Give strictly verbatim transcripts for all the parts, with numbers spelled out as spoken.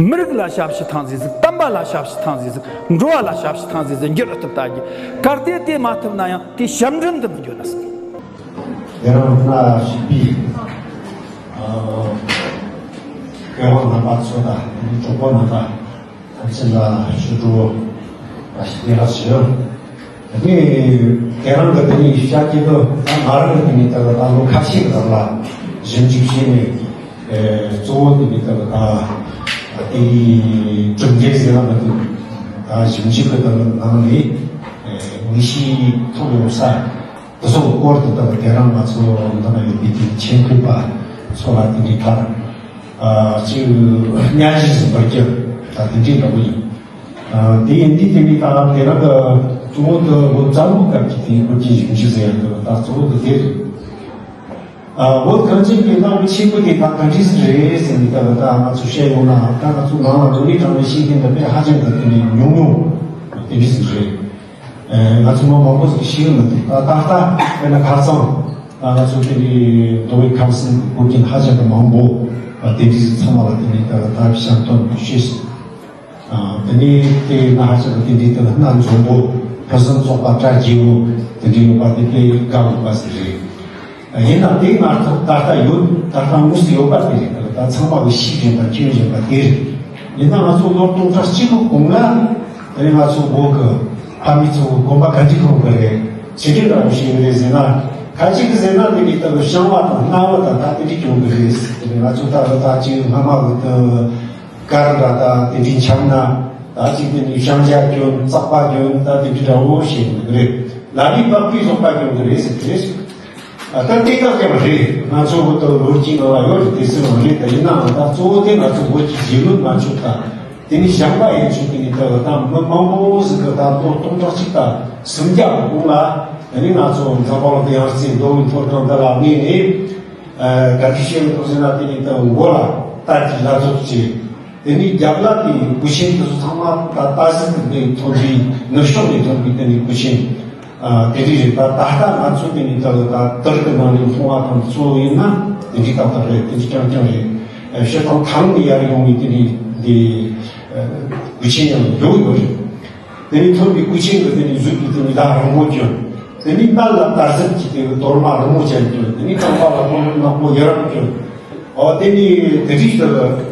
མི་རིགས་ལ་ཞབས་ཕྱི་ཐང་ཟིག་ཟིག་བསྟན་པ་ལ་ཞབས་ཕྱི་ཐང་ཟིག་ཟིག་འགྲོ་བ་ལ་ཞབས་ཕྱི་ཐང་ཟིག་ཟིག་འགྱུར་ཐུབ་ད་གི། གལ་ཏེ་དེ་མ་ཐུབ་ན་ཡང་དེ་ཞབས་འདྲེན་དུ་མི་འགྱུར་ན་ཟིག་དེ་རིང་གནའ་ཤུལ་པའི་སྐལ་བ་རྣམ་པ་ཚོ་དང་གྲོགས་པོ་རྣམ་པ། ཐམས་ཅད་ལ་ཞུ་སྒྲོ་བ་ཞིག་དེ་ལ་ཞུ། དེ་དེ་རིང་གི་དེ་ནི་ཤར་སྐྱིད་དུ་ད་ང་རང་གི་དེ་ནི་ད་ད་ལོ་ཁ་ཤས་ཀྱི་རིང་ལ་ཞིབ་འཇུག་བྱས་ནས། གཙོ་བོ་དེ་ནི་ད་ད་དེ་གྲུབ་འབྲས་ཟེར་ན་མི་འདུག་ད་ཞིབ་འཇུག་གི་ད་ནང་ནས་ངེས་ཤེས་ཐོབ་ཡོང་ས། དེ་ཚོ་སྐོར་དུ་ད་དེ་རིང་ང་ཚོ་འདི་ན་ཡོད་པའི་དེ་མཆན་འགོད་པ་ཚོ་ལ་དེ་འདྲའི་ཐར་ཅིག་སྙན་ཞུ་ཟིན་པར་གྱུར་ད་དེ་འདྲའི་འདྲ་པོ་ཡིན། དེ་ཡིན་དུས་དེ་ནི་ད་དེ་རིང་གི་གཙོ་བོ་དུ་བོད་བཙན་པོའི་སྐབས་ཀྱི་དེའི་བོད་ཀྱི་ཞིབ་འཇུག་ཟེར་ཡག་དུ་ད་གཙོ་བོ་དུ་དེ་རེད། བོད་གངས་ཅན་གྱི་གནའ་བོའི་ཆེན་པོ་དེ་ད་ག་འདྲས་རེད་ཟེར་ནས་ད་ད་ང་ཚོ་བཤད་ཡོང་ན་ད་ང་ཚོ་ནང་ལ་འགྲོ་མི་གྲངས་ལས་ཤེས་མཁན་འདི་དཔེ་ཧ་ཅང་གི་དེ་ནི་ཉུང་ཉུང་དེ་འདྲས་རེད། ང་ཚོ་མི་མང་པོ་ཞིག་ཤེས་ཀྱི་མི་འདུག་ད་ད་ལྟ་དཔེར་ན་ཁ་སང་ད་ང་ཚོ་དེ་ནི་མདོ་དབུས་ཁམས་གསུམ་གྱི་སྐོར་གྱི་ཧ་ཅང་གི་མང་པོ་དེ་འདྲས་ཚང་མ་ལ་དེ་ནི་ད་ད་བཤད་སྟོན་ཞུས་སོང་། དེ་ནི་དེ་ན་ཧ་ཅང་གི་དེ་འདྲས་དེ་ལ་སྣ་འཛོམས་པོ་ཕུན་སུམ་ཚོགས་པ་གྲ་རྒྱས་པོ་དེ་འདྲས་ཡོད་པ་དེ་དཔེ་དགའ་འོས་པ་ཞིག་རེད། ཡིན་ན་དེ་ང་ཚོ་ད་ལྟ་ཡོད་ད་ལྟ་དངོས་སུ་ཡོད་པ་དེ་རེད། ད་ཚང་མ་གི་ཤེས་བཞིན་པ་མཁྱེན་བཞིན་པ་དེ་རེད། ཡིན་ན་ང་ཚོ་ལོ་སྟོང་ཕྲག་གཅིག་གི་གོང་ལ་དེ་ནི་ང་ཚོ་བོད་གི་ཕ་མེས་ཚོ་གི་དགོན་པ་ག་འདྲ་ཁེངས་གི་རེད། ཇི་འདྲའི་འདྲ་པོ་ཞིག་ཡོད་རེད་ཟེར་ན། ཁ་ཅིག་གིས་ཟེར་ན་དེ་ནི་ལྟ་བུ་བཤང་བ་དང་སྣ་བ་དང་ད་དེ་འདྲ་གྱོན་གི་རེད་ཟེར། དེ་ནི་ང་ཚོ་ད་ལྟ་ད་ཅིག་སྔ་མ་གི་དུ་དཀར་འདྲ་ད་དེ་འདྲའི་འཆམ་ན་ད་ཅིག་དེ་ནི་བཤང་རྒྱ་གྱོན་རྩག་པ་གྱོན་ད་དེ་འདྲའི་འདྲ་བོ་བྱེད་གི་རེད། ལ་ལུས་པགས་པའི་བཟོ་ལྟ་གྱོན་གི་རེད་ཟེར་གི་རེད། ད་ལྟའི་སྐབས་ཀྱང་རེད། ང་ཚོ་བོད་དུ་ལོ་རྒྱུས་ནང་ལ་ཡོད་རེད། དེ་ཚོ་ཡང་རེད། ད་ཡིན་ནའང་ད་གཙོ་བོ་དེ་ང་ཚོ་བོད་ཀྱི་རྗེས་ལུས་མ་ཆོག་ད་དེ་ནི་ཞང་པ་ཡན་ཆོད་དེ་ནི་ད་ད་མི་མང་པོ་ཟིག་གི་ད་ལོ་སྟོང་ཕྲག་གཅིག་དང་སུམ་བརྒྱ་གི་གོང་ལ་དེ་ནི་ང་ཚོ་འཛམ་བུ་གླིང་གི་ཡང་རྩེ་མདོ་དབུས་མཐོ་སྒང་འདི་ལ་གནས་ནས་ག་དུས་བཤད་མི་ཐུབ་ཟེར་ན་དེ་ནི་ད་མགོ་ལ་རྟ་གི་ལ་ཚོགས་བྱས། དེ་ནས་རྒྱབ་ལ་དེ་གུས་ཆེན་དེ་ཚོ་ཚང་མ་ད་ལྟ་ཟིག་གི་ནས་ཐོན་པའི་ནུབ་ཕྱོགས་ནས་ཐོན་པའི་དེ་ནས་གུས་ཆེན། དེ་འདྲའི་རེད། ད་ད་ལྟ་ང་ཚོ་དེ་ནས་ད་ད་དུར་གི་ནང་ནས་མཐོང་བ་དང་གཙོ་བོ་ཡིན་ན་དེ་འདྲའི་ཏག་ཏག་རེད། དེ་འདྲའི་རྐྱང་རྐྱང་རེད། ཕྱི་ཐང་ཐང་ནས་ཡར་ཡོང་བའི་དེ་འདྲའི་དེ་གུས་ཆེན་ཡང་ཡོད་ཡོད་རེད། དེ་ནས་ཐོན་པའི་གུས་ཆེན་གྱི་དེ་ནས་གཟུགས་ཀྱི་དེ་ནས་ལ་རིང་མོ་གྱོན། དེ་ནས་སྨད་ལ་དར་ཟབ་ཀྱི་དེ་གི་དོར་མ་རིང་མོ་ཅན་གྱོན། དེ་ནས་རྐང་པ་ལ་རྨོག་རིང་ནག་པོ་ཡི་རབས་གྱོན། ཨོ་དེ་ནས་དེ་རིགས་དེ་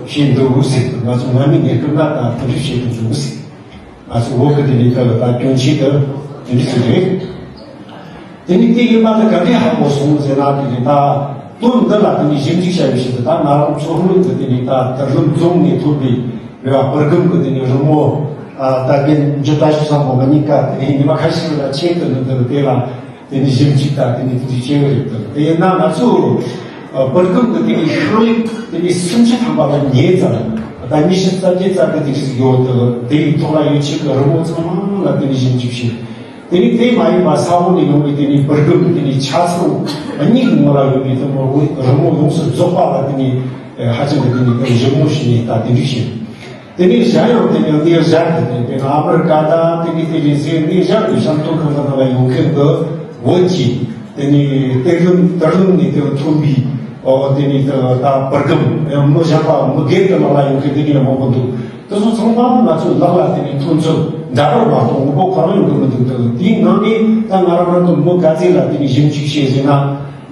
བྱེད་འདུག་ཟེར། ང་ཚོ་སྔ་མའི་གནས་སྐབས་ན་ད་དེ་རིགས་བྱེད་དུ་འཇུག་ཟེར། ང་ཚོ་བོད་ཀྱི་དེ་ནས་ད་ད་གྱོན་ཆས་དེ་དེ་འདྲ་ཞིག་རེད། དེ་ནི་དེ་ཡིན་པ་དེ་ག་འདྲའི་ཧ་གོ་སོང་ཟེར་ན། དེ་ནི་ད་དོན་འདི་ལ་དེ་ནི་ཞིབ་འཇུག་བྱ་བའི་ཆེད་དུ་ད་ང་རང་མཚོ་སྔོན་དུ་དེ་ནི་ད་དུར་ལུང་རྫོང་ནས་ཐོན་པའི་རེ་བ་པུར་སྒམ་གྱི་དེ་ནི་རི་མོ་ད་གན་འཇུ་ད་ཞུ་སང་གོ་མ་ཉིན་ཀ་དེ་ནི་ཉི་མ་ཁ་ཤས་ལ་ཆེད་དུ་ནི་དེ་དེ་ལ་དེ་ནི་ཞིབ་འཇུག་ད་དེ་ནི་དེ་ནི་བྱས་པ་རེད། དེ་ཡིན་ན་ང་ཚོ་པུར་སྒམ་གྱི་དེ་ནི་ཤོག་ལེབ་དེ་ནི་སུམ་ཅུ་ཐམ་པ་ལ་ཉེ་ཙམ་ད་ཉི་ཤུ་རྩ་བརྒྱད་ཙམ་གྱི་དེ་ནི་ཡོད། དེ་ཡི་ཐོག་ལ་ཡོད་ཆེད་ཀྱི་རི་མོ་ཚང་མ་ལ་དེ་ནི་ཞིབ་འཇུག་བྱས། དེ་ནི་དེ་མ་ཡིན་པར་ས་འོག་ནས་ཡོང་བའི་དེ་ནི་པུར་སྒམ་དེ་ནི་ཆ་ཚང་གཉིས་ཀྱི་ངོ་ལ་ཡོད་པའི་དེ་མོ་རི་མོ་ཡོངས་སུ་རྫོགས་པ་ལ་དེ་ནི་ཧ་ཅང་གི་དེ་ནི་དེ་ཞིབ་མོ་ཞིག་ནས་ད་དེ་འདྲ་བྱས། དེ་ནི་གཞན་ཡང་དེ་ནི་གནས་གཞན་དེ་ནི་དཔེར་ན་ཨ་མི་རི་ཀ་དང་དེ་ནི་དེ་རེ་ཟུང་གནས་གཞན་གྱི་ཤར་ཐོག་ཁང་ཁང་ལ་ཡོང་མཁན་གྱི་བོད་ཀྱི་དེ་ནི་གཏེར་ལུང་དུར་ལུང་ནས་དེ་ཐོན་པའི་ཨོ་དེ་ནི་དེ་ད་པུར་སྒམ་ཡང་མི་གཞན་པ་མི་སྒེར་གྱི་ནང་ལ་ཡོང་མཁན་དེ་ནི་མང་པོ་འདུག་དེ་ཚོ་ཚང་མ་ང་ཚོའི་ལག་ལ་དེ་ནི་ཐོན་ཚུལ་འདྲ་པར་མ་གཏོགས་དངོས་པོ་གང་ཡང་ཡོང་གི་མི་འདུག་དེ་དེའི་ནང་ནས་ད་ང་རང་རང་གི་མི་ག་ཚད་ལ་དེ་ནི་ཞིབ་འཇུག་བྱས་ཟིན་ན་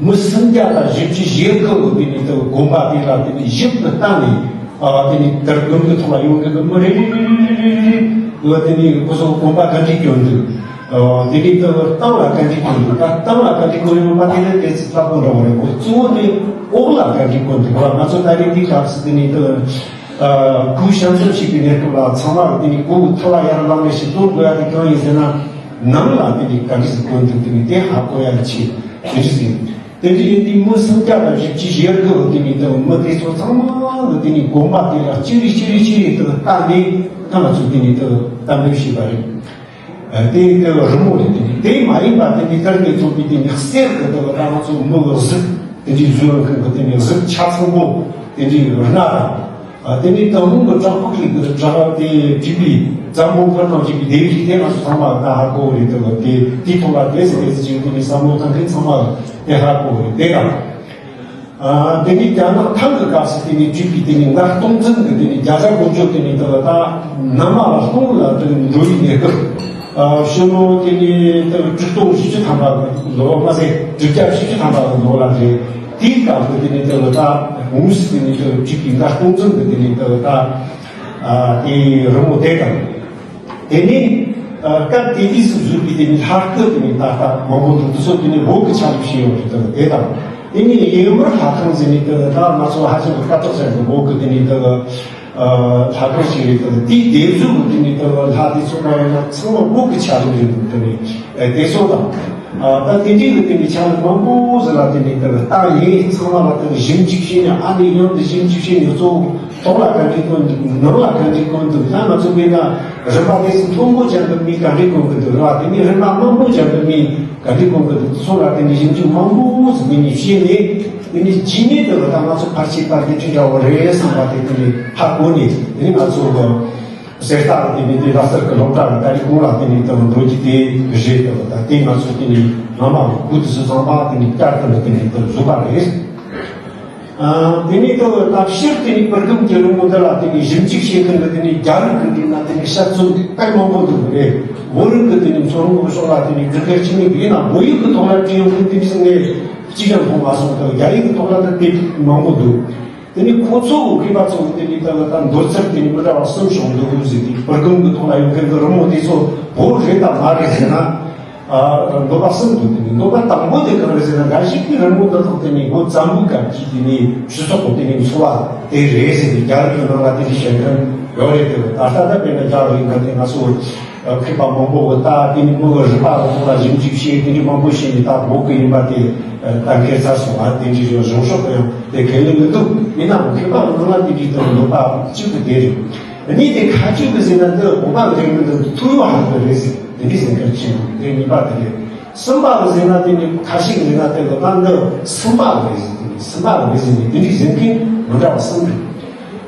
མི་སུམ་བརྒྱ་དང་བཞི་བཅུ་ཞེ་དགུ་གི་དེ་ནི་དེ་དགོན་པ་དེ་ལ་དེ་ནི་ཞིབ་ཏུ་བལྟས་ནས་ཨ་དེ་ནི་དེར་དགོན་གྱི་ཐོག་ལ་ཡོང་གི་འདུག་མི་རེ་རེ་རེ་དེ་ནི་ཁོ་ཚོ་དགོན་པ་ག་འདྲས་གྱོན་འདུག་དེ་ནི་དེ་གཏམ་ལ་ག་འདྲས་གྱོན་འདུག་ད་གཏམ་ལ་ག་འདྲས་གྱོན་ཡོང་པ་དེ་ནི་དེ་ཚོ་ལྟ་བུ་འདྲ་བོ་རེད། ཁོ་གཙོ་བོ་དེ་འོག་ལ་ག་འདྲས་གྱོན་འདུག་ང་ཚོ་ད་རེས་འདི་སྐབས་སུ་དེ་ནི་དེ། ཨ་གུས་ཞབས་འཚོལ་བྱེད་པའི་གནས་སྐབས་ལ་ཚང་མར་དེ་ནི་གུས་ཐུགས་ལ་ཡར་ལངས་ནས་ཞིག་གཏོང་དགོས་ཡ་དེ་གང་ཡིན་ཟེར་ན། ནང་ལ་དེ་ནི་ག་འདྲ་ཞིག་གོན་འདུག་དེ་ནི་དེ་ཧ་གོ་ཡ་ཆེད་དེ་འདྲ་ཞིག་ཡིན། དེ་འདྲ་ཡིན་དུས་མི་སུམ་བརྒྱ་དང་བཞི་བཅུ་ཞེ་དགུ་དེ་ནི་དེ་མི་དེ་ཚོ་ཚང་མ་ལ་དེ་ནི་དགོན་པ་དེ་ལ་གཅིག་རེ་གཅིག་རེ་གཅིག་རེ་དེ་ལ་བལྟས་ནས་ང་ཚོས་དེ་ནི་དེ་གཏམ་དཔེ་བྱས་པ་རེད། དེ་དེ་རི་མོ་རེད། དེ་ནི་དེ་མ་ཡིན་པ་དེ་ནི་དེར་ནས་ཐོན་པའི་དེ་ནི་གསེར་གྱི་དེ་ལ་ད་ང་ཚོ་མི་གི་གཟུགས་དེ་འདྲའི་བཟོས་ཡོད་མཁན་གྱི་དེ་ནི་གཟུགས་ཆ་ཚང་པོ་དེ་འདྲའི་སྣ་དང་། དེ་ནི་ད་རུང་གི་བྲག་ཕུག་གི་བྲག་དེ་བྲིས་པའི་བཙན་པོ་ཁོ་རང་བྲིས་པའི་ལྡེབས་རིས་དེ་ང་ཚོ་ཚང་མ་ད་ཧ་གོ་རེད། དེ་ལ་དེ་དེའི་ཐོག་ལ་དེ་ཟེར་དེ་ཟེར་ཅིག་དེ་ནི་བསམ་བློ་བཏང་མཁན་ཚང་མ་དེ་ཧ་གོ་རེད། དེ་དང་། ཨ། དེ་ནས་རྒྱ་ནག་ཐང་གི་སྐབས་སུ་དེ་ནས་བྲིས་པའི་དེ་ནས་མངའ་སྟོང་བཙན་གྱི་དེ་ནས་རྒྱ་བཟའ་གོ་ཇོ་དེ་ནས་དེ་ད་ནང་མ་ལ་སྟོང་ལ་དེ་འགྲོ་བའི་གནས་སྐབས། ཨ། ཕྱི་ལོ་དེ་ནས་དེ་ཁྲི་སྟོང་བཞི་བཅུ་ཐམ་པ་གི་ལོ་མ་ཟད་དྲུག་བརྒྱ་བཞི་བཅུ་ཐམ་པ་གི་ལོ་ལ་རེད། དེའི་སྐབས་སུ་དེ་ནས་དེ་ད་དངོས་སུ་དེ་ནས་དེ་བྲིས་པའི་མངའ་སྟོང་བཙན་གྱི་དེ་ནས་དེ་ད་ཨ། དེའི་རི་མོ་དེ་དང་། དེ་ནས་ཨ། སྐབས་དེ་དུས་སུ་བཟོས་པའི་དེ་ནས་ལྷ་སྐུ་དེ་ནས་ད་ལྟ་མང་པོ་འདུག་དེ་ཚོ་དེ་ནས་བོད་ཀྱི་ཆ་ལུགས་ཤིག་ཡོད་རེད། དེ་དང་དེ་ནས་ཡེ་མུར་ལྷ་ཁང་ཟེར་ནས་དེ་ད་ང་ཚོ་ཧ་ཅང་གི་སྐད་གྲགས་ཆེན་པོ་བོད་ཀྱི་དེ་ནས་དེ་ཨ། ལྷ་ཁང་ཞིག་རེད། དེ་དེའི་སྡེབ་གཟུགས་ཀྱི་དེ་ནས་དེ་ལྷ་དེ་ཚོ་ག་ཡིན་ན་ཚང་མ་བོད་ཀྱི་ཆ་ལུགས་རེད་འདུག་དེ་ནས་དེ་ཚོ་དང་། ཨ། ད་དེ་འདྲའི་གི་དེ་ནས་ཆ་ལུགས་མང་པོ་ཟེར་ལ་དེ་ནས་དེ་ལྟ་ཡིན། ཚང་མ་ལ་དེ་ནས་ཞིབ་འཇུག་བྱས་ནས། ཨ་ནི་ཡང་དེ་ཞིབ་འཇུག་བྱས་ནས་གཙོ་བོ་ཐོག་ལ་ག་འདྲའི་བཀོད་འདུག་ནང་ལ་ག་འདྲའི་བཀོད་འདུག་ད་ང་ཚོ་དཔེར་ན་རིམ་པ་དེ་ཚོ་མཐོན་པོ་ཅན་དུ་མི་ག་འདྲའི་བཀོད་གི་འདུག་རེད་བ། དེ་ནས་རིམ་པ་དམའ་པོ་ཅན་དུ་མི་ག་འདྲའི་བཀོད་གི་འདུག་སོགས་ལ་དེ་ནས་ཞིབ་འཇུག་མང་པོ་ཟིག་དེ་ནས་བྱས་ནས། དེ་ནས་རྗེས་ནས་དེ་ལ་ད་ང་ཚོ་ཕལ་ཆེར་ད་འདི་འདྲ་འདྲ་བོ་རེད་བསམ་པ་དེ་དེ་ནས་ཧ་གོ་ནས། དེ་ནས་ང་ཚོ་གི་གསེར་རྟ་གི་དེ་ནས་དེ་ལ་གསེར་གི་སློབ་གྲྭ་གི་ད་རེས་གོང་ལ་དེ་ནས་དེ་ལ་འགྲོ་རྒྱུ་དེ་རེད། དེ་ལ་ད་དེ་ང་ཚོ་དེ་ནས་སྔ་མ་གི་སྐུ་དུས་སུ་བཟང་པ་དེ་ནས་བསྐྱར་དུ་ནས་དེ་ནས་དེ་ལ་བཟོས་པ་རེད། ཨ། དེ་ནས་དེ་ལ་ད་སྤྱིར་དེ་ནས་པར་སྒམ་གྱི་རི་མོ་འདི་ལ་དེ་ནས་ཞིབ་འཇུག་བྱེད་མཁན་གྱི་དེ་ནས་རྒྱ་རིགས་ཀྱི་འདི་ན་དེ་ནས་དཔྱད་རྩོམ་དཔེ་མང་པོ་འདུག་རེད། བོད་རིགས་ཀྱི་དེ་ནས་མཚོ་སྔོན་གི་ཕྱོགས་ལ་དེ་ནས་དགེ་རྒན་ཆི་མེད་ཡིན་ན་བོད་ཡིག་གི་ཐོག་ལ་བྲིས་ཡོང་མཁན་དེ་འདྲ་ཟིག་ངས་གཅིག་ཀྱང་མཐོང་མ་སོང་། དེ་རྒྱ་ཡིག་གི་ཐོག་ལ་ད་དཔེ་མང་པོ་འདུག་དེ་ནས་ཁོ་ཚོ་གི་མཁས་པ་ཚོ་གི་དེ་ནས་ད་ད་མདོ་རྩར་དེ་ནས་མི་འདྲ་བ་གསུམ་བྱུང་འདུག་ཟེར་དུས། པར་སྒམ་གི་ཐོག་ལ་ཡོད་མཁན་གྱི་རི་མོ་དེ་ཚོ་བོད་རེད་དམ་མ་རེད་ཟེར་ན། ཨ། འདོད་པ་གསུམ་འདུག་དེ་ནས་འདོད་པ་དང་པོ་དེ་གང་རེད་ཟེར་ན། འགའ་ཞིག་གིས་རི་མོ་འདི་དག་དེ་ནས་བོད་བཙན་པོའི་སྐབས་ཀྱི་དེ་ནས་སྤྱི་ཚོགས་ཀྱི་དེ་ནས་འཚོ་བ་དེ་རེད་ཟེར་ཏེ། རྒྱ་རིགས་ཀྱི་ནང་ལ་དེ་འདྲ་བཤད་མཁན་ཡོད་རེད། དེ་ད་ལྟ་ད་དཔེར་ན་རྒྱ་རིགས་ཡིན་ན་དེ་ང་ཚོ་མཁས་པ་མང་པོ་གི་ད་དེ་ནས་མི་གི་རིག་པ་གི་ཐོག་ལ་ཞིབ་འཇུག་བྱས། དེ་འདྲ་མང་པོ་བྱས་ནས་ད་བོད་ཀྱི་ཡིན་པ་དེ་ད་འཁྱེར་ཚར་སོང་བ། དེ་འདྲ་ཡོད། གཞུང་ཕྱོགས་ཀྱི་ཡང་དེ་གལ་ལེ་མི་འདུག་ཡིན་ནའང་མཁས་པ་གི་ནང་ལ་དེ་འདྲའི་དེ་འདོད་པ་གཅིག་གི་དེ་རེད། གཉིས་དེ་ཁ་གཅིག་གི་ཟེར་ན་འདི་འོ་མ་གི་རིགས་མི་འདུག་ཐུག་ཡོད་ཧ་གི་རེད་ཟེར། དེ་འདྲའི་ཟེར་མཁན་གཅིག་འདུག་དེ་གཉིས་པ་དེ་རེད། གསུམ་པ་གི་ཟེར་ན་དེ་ནི་ཁ་ཤས་ཀྱིས་ཟེར་ན་དེ་ལོ་ད་འདི་སུམ་པ་གི་རེད་ཟེར། དེ་ནི་སུམ་པ་གི་རེད་ཟེར་ནས་དེ་འདྲའི་ཟེར་མཁན་མི་འདྲ་བ་གསུམ་རེད།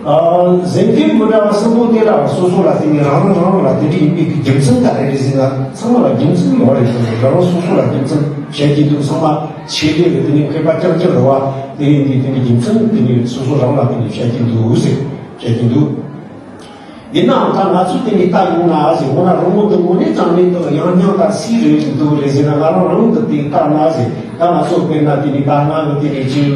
ཨ། ཟེར་མཁན་མི་འདྲ་བ་གསུམ་པོ་དེ་ལ་སོ་སོ་ལ་དེ་ནི་རང་རང་རང་རང་ལ་དེ་འདྲའི་ཡིན་པའི་གི་རྒྱུ་མཚན་ག་རེ་རེད་ཟེར་ན། ཚང་མ་ལ་རྒྱུ་མཚན་ཡོད་རེད་ཟེར་ནས། རང་རང་སོ་སོ་ལ་རྒྱུ་མཚན་བཤད་ཀྱི་འདུག་ཚང་མ་ཆེད་ལས་ཀྱི་དེ་ནི་མཁས་པ་རྐྱང་རྐྱང་རེད་བ། དེ་ཡིན་དུས་དེ་ནི་རྒྱུ་མཚན་དེ་ནི་སོ་སོ་རང་ལ་དེ་ནི་བཤད་ཀྱི་འདུག་ཟེར། བཤད་ཀྱི་འདུག་ཡིན་ནའང་ད་ང་ཚོས་དེ་ནས་ལྟ་ཡོང་ན་ཟེར། འོ་ན་རི་མོ་འདི་དངོས་གནས་དྲང་གནས་དུ་ཡང་སྙིང་དང་སུའི་རེད་འདུག་རེད་ཟེར་ན། ང་རང་རང་གི་དེ་ལྟ་ན་ཟེར། ད་ང་ཚོ་དཔེར་ན་དེ་ནས་ད་ང་གི་དེ་ནས་ཅིག་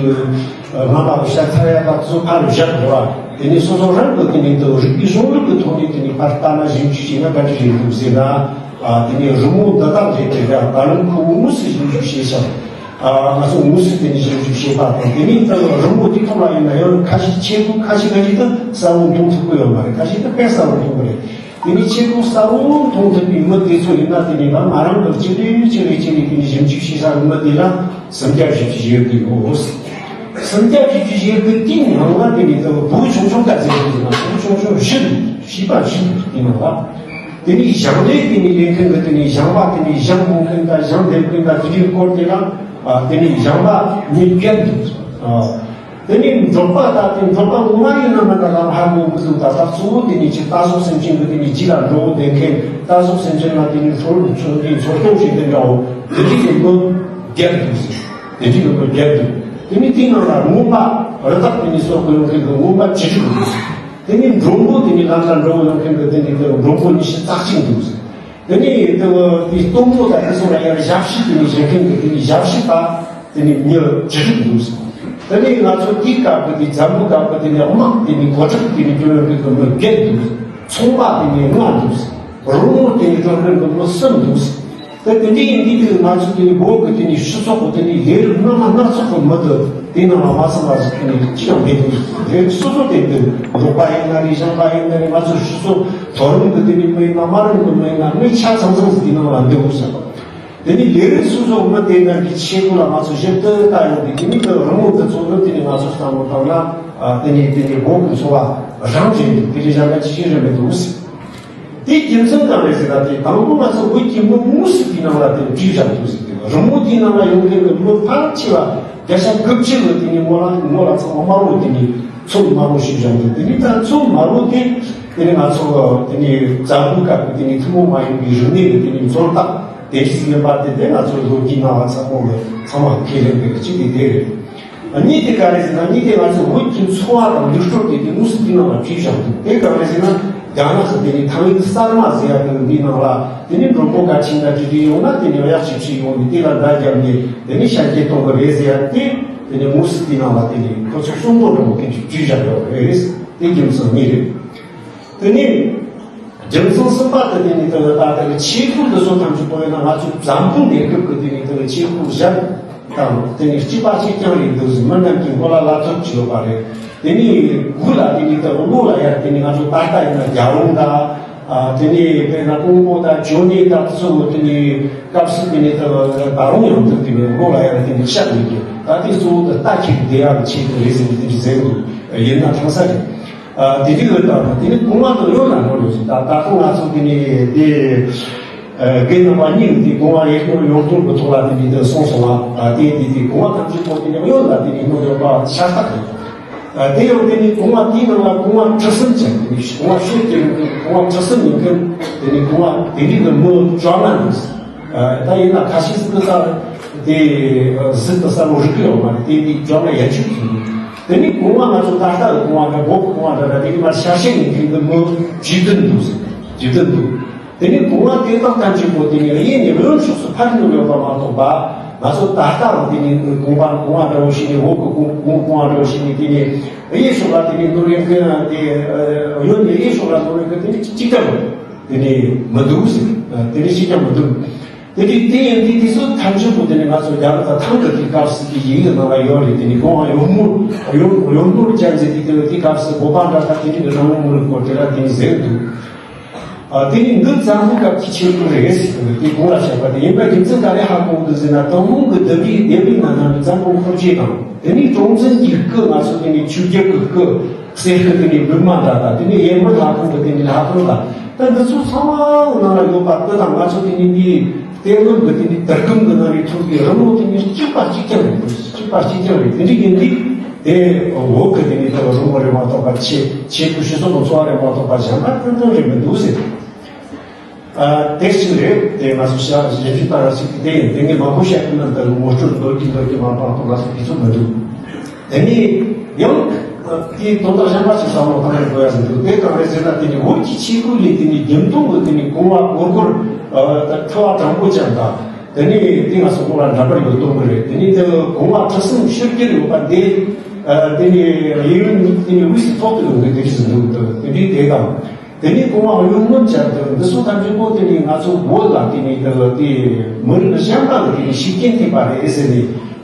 སྔ་མ་གི་ཤ་ཚ་ཡ་དག་ཚོ་ཕར་བཞག་རེད་བ། དེ་ནས་སོ་སོ་རང་གི་དེ་ནས་འདི་རིག་པའི་གཞུང་ལུགས་ཀྱི་ཐོག་ནས་དེ་ནས་ཕར་ལྟ་ན་ཞིབ་འཇུག་བྱས་ན་ག་འདྲ་རེད་འདུག་ཟེར་ན། ཨ། དེ་ནས་རི་མོ་འདི་དག་རེད་དེ་འདྲ་ད་ལམ་ཁུ་དངོས་སུ་ཞིབ་འཇུག་བྱས་ཤག་ཨ། ང་ཚོ་དངོས་སུ་དེ་ནས་ཞིབ་འཇུག་བྱས་པ་དང་། དེ་ནས་ད་རི་མོ་དེ་ཐོག་ལ་ཡིན་ན་ཡང་ཁ་ཤས་ཆེ་གོ་ཁ་ཤས་ཁ་ཤས་དེ་གསལ་བོ་མཐོང་ཐུབ་ཀྱི་ཡོད་མ་རེད། ཁ་ཤས་དེ་དཔེ་གསལ་བོ་མཐོང་གི་རེད། དེ་ནས་ཆེ་གོ་གསལ་བོ་མཐོང་ཐུབ་པའི་མི་དེ་ཚོ་ཡིན་ན། དེ་ནས་ང་ང་རང་གི་ཅི་རེད་ཅི་རེད་ཅི་རེད་དེ་ནས་ཞིབ་འཇུག་བྱེད་ས་གི་མི་དེ་ལ་སུམ་བརྒྱ་བཞི་བཅུ་ཞེ་དགུ་ཡོད། སུམ་བརྒྱ་བཞི་བཅུ་ཞེ་དགུ་དེའི་ནང་ལ་དེ་ནས་ད་བུ་ཆུང་ཆུང་ག་ཚོད་ཡོད་ཟེར་ན། བུ་ཆུང་ཆུང་བཞི་འདུག་བྱིས་པ་བཞི་འདུག་དེ་ནང་ལ། དེ་ནས་ཞིང་ལས་དེ་ནས་ལས་མཁན་གྱི་དེ་ནས་ཞིང་པ་དེ་ནས་ཞིང་འབོ་མཁན་དང་ཞིང་འདེབས་མཁན་དང་དེ་འདྲའི་སྐོར་དེ་ལ། ཨ། དེ་ནས་ཞིང་པ་མི་བརྒྱད་འདུག་ཨ། དེ་ནས་འབྲོག་པ་དང་དེ་འབྲོག་པ་ངོ་མ་ཡིན་ན་མིན་ན་ལམ་ཧ་གོ་མི་འདུག་ད་ད་གཙོ་བོ་དེ་ནས་ཅིག་ལྟ་སོགས་སེམས་ཅན་གྱི་དེ་ནས་རྗེས་ལ་འགྲོ་བསྡད་མཁན། ལྟ་སོགས་སེམས་ཅན་ལ་དེ་ནས་འཚོ་འཚོ་གི་འཚོ་སྐྱོང་བྱེད་མཁན་འདྲ་བོ་དེ་འདྲའི་གི་མི་བརྒྱད་འདུག་དེ་འདྲའི་གི་མི་བརྒྱད་འདུག་དེ་ནས་དེའི་ནང་ལ་རྔོན་པ་རི་དྭགས་དེ་ནས་གསོ་གི་ཡོང་མཁན་གྱི་རྔོན་པ་བཅུ་དྲུག་འདུག་དེ་ནས་མགྲོན་པོ་དེ་ནས་ལམ་ལ་འགྲོ་ཡོང་མཁན་གྱི་དེ་ནས་དེ་མགྲོན་པོ་ཉི་ཤུ་རྩ་གཅིག་འདུག་དེ་ནས་དེ་དེ་སྟོན་པོ་དང་དེ་ཚོ་ལ་ཡང་ཞབས་ཕྱི་དེ་ནས་བྱེད་མཁན་གྱི་དེ་ནས་ཞབས་ཕྱི་པ་དེ་ནས་མི་བཅུ་དྲུག་འདུག་དེ་ནས་ང་ཚོ་དེའི་སྐབས་ཀྱི་དེ་འཛམ་བུ་སྐབས་ཀྱི་དེ་ནས་དམག་དེ་ནས་གོ་ཁྲབ་དེ་ནས་སྐྱོན་ཡོང་མཁན་གྱི་མི་བརྒྱད་འདུག་ཚོང་པ་དེ་ནས་ལྔ་འདུག་རོགས་དངུལ་དེ་ནས་སྤྲོད་མཁན་གྱི་མི་གསུམ་འདུག་ད་དེ་འདྲ་ཡིན་དུས་དེ་ང་ཚོ་དེ་ནས་བོད་ཀྱི་དེ་ནས་སྤྱི་ཚོགས་ཀྱི་དེ་ནས་ལས་རིགས་སྣ་མ་སྣ་ཚོགས་ཀྱི་མི་དེ་དེ་ནང་ལ་མ་ཚང་བ་ཞིག་དེ་ནས་ཅི་ཡང་མེད་དེ། རེ་རེ་སོ་སོ་དེ་འདུག་འབྲོག་པ་ཡིན་ན་རེད། ཞིང་པ་ཡིན་ན་རེད། ང་ཚོ་སྤྱི་ཚོགས་མཐོ་རིམ་གྱི་དེ་ནས་མི་ཡིན་ན་དམའ་རིམ་གྱི་མི་ཡིན་ན་མི་ཆ་ཚང་ཚང་ཞིག་དེ་ནང་ལ་འདུག་ཟེར་བ། དེ་ནས་ལས་རིགས་སོ་སོ་མི་དེ་ནང་གི་ཆེད་དུ་ལ་ང་ཚོ་ཞིབ་ཏུ་ལྟ་ཡོང་དུས། དེ་ནས་དེ་རི་མོ་འདི་ཚོ་ནི་དེ་ནས་ང་ཚོ་བསམ་བློ་བཏང་ན། ཨ། དེ་ནས་དེ་ནས་བོད་ཀྱི་འཚོ་བ་རང་བྱས་འདུག་དེ་ལས་གཞན་པ་ཅི་ཞིག་རེད་མི་འདུག་ཟེར། དེའི་རྒྱུ་མཚན་གང་རེད་ཟེར་ན། དེ་དང་པོ་ང་ཚོ་བོད་ཀྱི་མི་དངོས་སུ་དེའི་ནང་ལ་དེ་བྲིས་བཞག་འདུག་ཟེར། དེ་རི་མོ་དེའི་ནང་ལ་ཡོང་མཁན་གྱི་མི་ཕལ་ཆེ་བ་བརྒྱ་ཆ་དགུ་བཅུ་ལ་དེ་ནས་ངོ་ལ་ངོ་ལ་ཚང་མ་དམར་པོ། དེ་ནས་ཚོན་དམར་པོ་བྱས་བཞག་འདུག་དེ་ནས་ད་ཚོན་དམར་པོ་དེ་དེ་ནས་ང་ཚོ་དེ་ནས་བཙན་པོའི་སྐབས་ཀྱི་དེ་ནས་ཐུན་མོང་མ་ཡིན་པའི་རིག་གནས་ཀྱི་དེ་ནས་མཚོན་རྟགས་དེ་ཞིག་ཡིན་པ་དེ། དེ་ང་ཚོ་ལོ་རྒྱུས་སྣང་བ་ཚང་མ་ལ་ཚང་མ་ཁས་ལེན་པའི་གཅིག་དེ་དེ་རེད། གཉིས་དེ་ག་རེ་ཟེར་ན། གཉིས་དེ་ང་ཚོ་བོད་ཀྱི་འཚོ་བ་དང་ལུགས་སྲོལ་དེ་དེ་དངོས་སུ་དེའི་ནང་ལ་བྲིས་བཞག་འདུག་དེ་ག་རེ་ཟེར་ན། རྒྱ་ནག་གི་དེ་ནི་ཐང་ཡིག་གསར་མ་ཟེར་ཡ་དེ་འདིའི་ནང་ལ་དེ་ནི་མགྲོན་པོ་ག་ཆིན་ད་ཅི་ཅི་ཡོང་ན་དེ་ནི་ཡག་ཅིག་ཅིག་ཡོང་ནས་དེ་ལ་བརྡ་བརྒྱབ་ནས་དེ་ནི་ཤར་སྐྱེད་གཏོང་གི་རེད་ཟེར་ཡ་དེ། དེ་ནི་དངོས་སུ་དེའི་ནང་ལ་དེ་ནི་ཁོ་ཚོ་གསུང་འབུམ་རིན་པོ་ཆེ་བྲིས་བཞག་ཡོད་རེད། དེ་རྒྱུ་མཚན་གཉིས་རེད། དེ་ནི་རྒྱུ་མཚན་གསུམ་པ་དེ་དེ་ནི་དེ་ལ་ད་དེ་ནི་ཆས་གོས་འདི་ཚོ་ཐམས་ཅད་པོ་ཡིན་ན། ང་ཚོའི་འཛམ་བུ་གནས་སྐབས་ཀྱི་དེ་ནི་དེ་ཆས་གོས་གཞན་དང་དེ་ནི་གཅིག་པ་གཅིག་རྐྱང་རེད་འདུག་ཟེར། མི་རྣམས་ཀྱི་མགོ་ལ་བླ་ཐབས་ཅིག་ཡོད་པ་རེད། དེ་ནི་དགུ་ལ་དེ་ནི་དེ་བློ་ལ་ཡར་དེ་ནི་ང་ཚོ་ད་ལྟ་ཡིན་ན་རྒྱ་རོང་དང་། ཨ། དེ་ནི་དཔེར་ན་ཀོང་པོ་དང་ཇོ་ནེ་དང་དེ་ཚོ་དེ་ནི་སྐབས་སུ་དེ་ནི་དེ་ད་རུང་ཡང་དེ་དེ་ནི་བློ་ལ་ཡར་དེ་ནི་ཤར་ཡོད་ཀྱི། ད་དེ་གཙོ་བོ་དེ་རྟ་ཁྱེར་བསྡད་ཡག་གི་ཆེད་དུ་རེད་ཟེར་ནས་དེ་འདྲ་ཟེར་འདུག་ཡིན་ན་ཐང་ས་རེད། ཨ། དེ་རིགས་ལ་བལྟས་ན་དེ་ནི་གོང་བ་དང་གཡོན་ལ་ནོར་ཡོད་ཟེར། ད་ད་ལྟ་ང་ཚོ་དེ་ནི་དེ་ཨ་དགེ་རྣམ་པ་གཉིས་ཀྱི་དེ་གོང་བ་ཡེ་ནོར་ཡོངས་གྲོལ་གྱི་ཐོག་ལ་དེ་ནི་དེ་གསུངས་སོང་བ། ཨ། དེ་དེ་དེ་གོང་བ་ཐམས་ཅད་པོ་དེ་ནི་གཡོན་ལ་དེ་ནི་ནོར་ཡོད་པ་ཤ་སྟག་རེད། ཨ། དེ་ཡང་དེ་ནི་གོང་བ་དེའི་ནང་ལ་གོང་བ་ཁྲི་གསུམ་ཅན། དེ་ནི་གོང་བ་ཤོད་ཀྱི་ཡོད་མཁན། གོང་བ་ཁྲི་གསུམ་ཡོད་མཁན། དེ་ནི་གོང་བ་དེ་རིགས་ཀྱི་མི་བཅོ་ལྔ་འདུག་ཨ། ད་ཡིན་ན་ཁ་ཤས་ཟིག་གི་ས་དེ་གཟུགས་དང་ས་རུ་རིག་གི་ཡོད་མ་རེད། དེ་འདི་བཅོ་ལྔ་ཡན་ཆོད་ཟིག་འདུག་དེ་ནི་གོང་བ་ང་ཚོ་ད་ལྟ་གི་གོང་བ་འདྲ། བོད་ཀྱི་གོང་བ་འདྲ་འདྲ། དེ་ནི་མར་ཤར་ཕྱོགས་ནས་མཁན་གྱི་མི་བཅུ་བདུན་འདུག་ཟེར། བཅུ་བདུན་འདུག་དེ་ནི་གོང་བ་དེ་དག་ཐམས་ཅད་པོ་དེ་ནི་གཡས་ནས་གཡོན་ཕྱོགས་སུ་འཕར་ནུས་ཡོད་པ་མ་གཏོགས་པ། ང་ཚོ་ད་ལྟའང་དེ་ནི་གོང་བ་གོང་བ་འདྲ་བོ་ཞིག་ནས། འོག་གི་གོང་གོང་གོང་བ་འདྲ་བོ་ཞིག་ནས། དེ་ནི་གཡས་ཕྱོགས་ལ་དེ་ནི་ནོར་ཡོད་མཁན་དེ། གཡོན་ནས་གཡས་ཕྱོགས་ལ་ནོར་ཡོད་མཁན་དེ་ནི་གཅིག་ཀྱང་དེ་ནི་མི་འདུག་ཟེར། དེ་ནི་གཅིག་ཀྱང་མི་འདུག་དེ་དུས་དེ་ཡིན་དུས་དེ་ཚོ་ཐམས་ཅད་པོ་དེ་ནི་ང་ཚོ་རྒྱ་གར་དང་ཐང་གི་དེ་སྐབས་སུ་དེ་ཡིག་གི་ནང་ལ་ཡོད་རེད། དེ་ནི་གོང་བ་གཡོན་མོར་གཡོན་གཡོན་མོར་ཅན་ཟེར་དུས་དེ་དེ་སྐབས་སུ་བོད་པ་འདྲ་ད་དེ་རིགས་ཀྱི་རང་ལུགས་མི་ལུགས་སྐོར་དེ་ལ་དེ་ནི་ཟེར་འདུག་ཨ། དེ་ནི་འདི་བཙན་པོའི་སྐབས་ཀྱི་ཆས་གོས་རེད་ཟེར་གི་འདུག་དེ་གོང་ལ་བཤད་པ་དེ་ཡིན་པ་རྒྱུ་མཚན་ག་རེ་ཧ་གོ་འདུག་ཟེར་ན། ཏུན་ཧོང་གི་ལྡེབས་རིས། ལྡེབས་རིས་ནང་ན་ནི་བཙན་པོ་འཁོར་སྐྱོད་དང་། དེ་ནི་ཀྲུང་ཙུང་གི་སྐུ། ང་ཚོ་དེ་ནི་ཆོས་རྒྱལ་གྱི་སྐུ། གསེར་སྐུ། དེ་ནི་འབུལ་མ་འདྲ་དང་། དེ་ནི་ཡེ་མི་ལྷ་ཁང་གི་དེ་ནི་ལྷ་ཁང་དང་། ད་འདི་ཚོ་ཚང་མ་ནང་ལ་ཡོད་པ་དེ་དང་། ང་ཚོ་དེ་ནི་འདིའི་གཏེར་ལམ་གྱི་དེ་ནི་དུར་ཁུང་གི་ནང་ནས་ཐོན་པའི་རི་མོ་དེ་ནི་གཅིག་པ་གཅིག་རྐྱང་རེད། གཅིག་པ་གཅིག་རྐྱང་རེད། དེ་འདྲ་ཡིན་དུས་དེ་བོད་ཀྱི་དེ་ནི་ད་རི་མོ་རེད་མ་གཏོགས་པ། ཆས་ཆས་གོས་སྤྱི་ཚོགས་ཀྱི་འཚོ་བ་རེད་མ་གཏོགས་པ། གཞན་པ་ཏན་ཏན་རེད་མི་འདུག་ཟེར། ཨ། དེ་གཅིག་རེད། དེ་ང་ཚོ་བཤད་རྒྱུ་ད་ར་ཞིག་དེ་ཡིན། དེ་ངས་མང་པོ་བཤད་ཀྱི་མིན། ད་ངོ་སྤྲོད་འདོད་ཀྱི་འདོད་ཀྱི་མ་གཏོགས་ང་ཚོ་དེ་ཚོ་མི་འདུག་དེ་ནས་ཡང་དེའི་དོན་དག་གཞན་པ་ཞིག་བསམ་བློ་བཏང་ཡོང་དགོས་ཡ་ཟིག་འདུག་དེ་གང་རེད་ཟེར་ན། དེ་ནི་བོད་ཀྱི་ཆས་གོས་ལས་དེ་ནི་རྒྱུན་མཐོང་གི་དེ་ནི་གོང་བ་སྒོར་སྒོར། ཨ། ད་ཁྲི་བ་དྲང་པོ་ཅན་དང་། དེ་ནས་དེ་ང་ཚོ་སྔོན་ལ་འདྲ་པར་ཡོད་དོན་གི་རེད། དེ་ནས་དེ་གོང་བ་ཁྲི་གསུམ་ཕྱིར་གྱུར་ཡོད་པ་འདི། ཨ། དེ་ནས་གཡས་གཡོན་གཉིས་དེ་ནས་དབུས་སུ་ཐོག་ཏུ་ཡོང་གི་དེ་རིགས་ཟིན་འདུག་དེ་འདྲའི་དེ་དང་། དེ་ནས་གོང་བ་གཡོན་ངོས་བཅར་དུ་འདི་ཚོ་ཐམས་ཅད་པོ་དེ་ནས་ང་ཚོ་བོད་ལ་དེ་ནས་དེ་དེ་མི་རིགས་གཞན་པ་ལ་དེ་ནས་ཤུགས་རྐྱེན་ཐེབས་པ་རེད་ཟེར་ནས།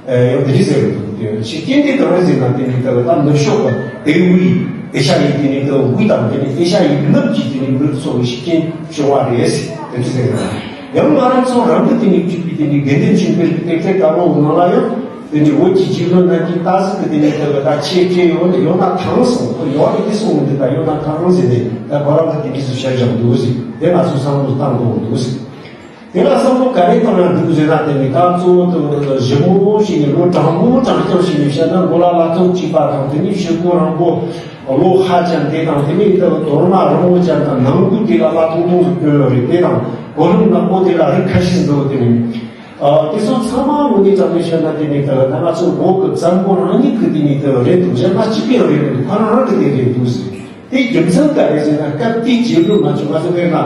ཨ། ཡང་དེ་རིགས་ཟེར་གི་འདུག་དེ་ཤུགས་རྐྱེན་དེ་ག་རེ་ཟེར་ན། དེ་ནས་དེ་ད་ནུབ་ཕྱོགས་ཀྱི་དེ་དབུས་ཨེ་ཤ་ཡའི་དེ་ནས་དེ་དབུས་དང་། དེ་ནས་ཨེ་ཤ་ཡའི་ནུབ་ཀྱི་དེ་ནས་མི་རིགས་ཚོ་གི་ཤུགས་རྐྱེན་བྱུང་བ་རེད་ཟེར། དེ་འདྲ་ཟེར་གི་འདུག་ཡང་ང་རང་ཚོ་རང་གི་དེ་ནས་བྲིས་པའི་དེ་ནས་དགེ་འདུན་ཆོས་འཕེལ་གྱི་དེབ་ཐེར་དཀར་པོ་ནང་ལ་ཡང་། དེ་ནས་བོད་ཀྱི་རྗེ་བློན་རྣམས་ཀྱིས་ད་གཟོད་ཀྱི་དེ་ནས་དེ་གི་ད་ཆས་སྤྲས་ཡོད་ནི་ཡོད་ན་གང་སོང་། ཡོད་རེད། དེ་སོང་འདི་ད་ཡོད་ན་གང་ཟེར་ནས། ད་ཁོ་རང་གི་དེ་འདྲ་ཟིག་བཤད་བཞག་འདུག་ཟེར། དེ་ང་ཚོས་བསམ་བློ་བཏང་དགོས་འདུག་ཟེར། དེ་ལ་བསམ་བློ་ག་རེ་བཏང་ན་འདུག་ཟེར་ན། དེ་ནི་ད་གཙོ་བོ་དེ་ཞིབ་མོ་ཞིག་ནས། ལོ་དྲང་པོ་དྲང་རྐྱང་ཞིག་ནས་བཤད་ན། མགོ་ལ་བླ་ཐོག་གཅིག་པ་དང་། དེ་ནས་ཕྱི་སྒོ་རིང་པོ་ལོ་ཧ་ཅང་དེ་དང་། དེ་ནས་ད་དོར་མ་རིང་པོ་ཅན་དང་། ནང་སྒོ་དེ་ལ་བླ་ཐོང་ཐོང་ཟིག་བསྐྱོན་ཡོད་རེད། དེ་དང་གོ་ལུང་ནག་པོ་དེ་ལ་རིགས་ཁ་ཤས་འདུག་དེ་ནི། ཨ། དེ་ཚོ་ཚང་མ་དངོས་གནས་དྲང་གནས་བཤད་ན། དེ་ནི་ད་ད་ང་ཚོ་བོད་ཀྱི་བཙན་པོ་རང་ཉིད་ཀྱི་དེ་ནི་ད་རེད་འདུག་གཞན་པ་གཅིག་ཀྱང་རེད་མི་འདུག་ཁོ་རང་རང་གི་དེ་རེད་འདུག་ཟེར། དེ་རྒྱུ་མཚན་ག་རེ་ཟེར་ན། སྐབས་དེའི་རྗེ་བློན་ང་ཚོ་ང་ཚོ་དཔེར་ན་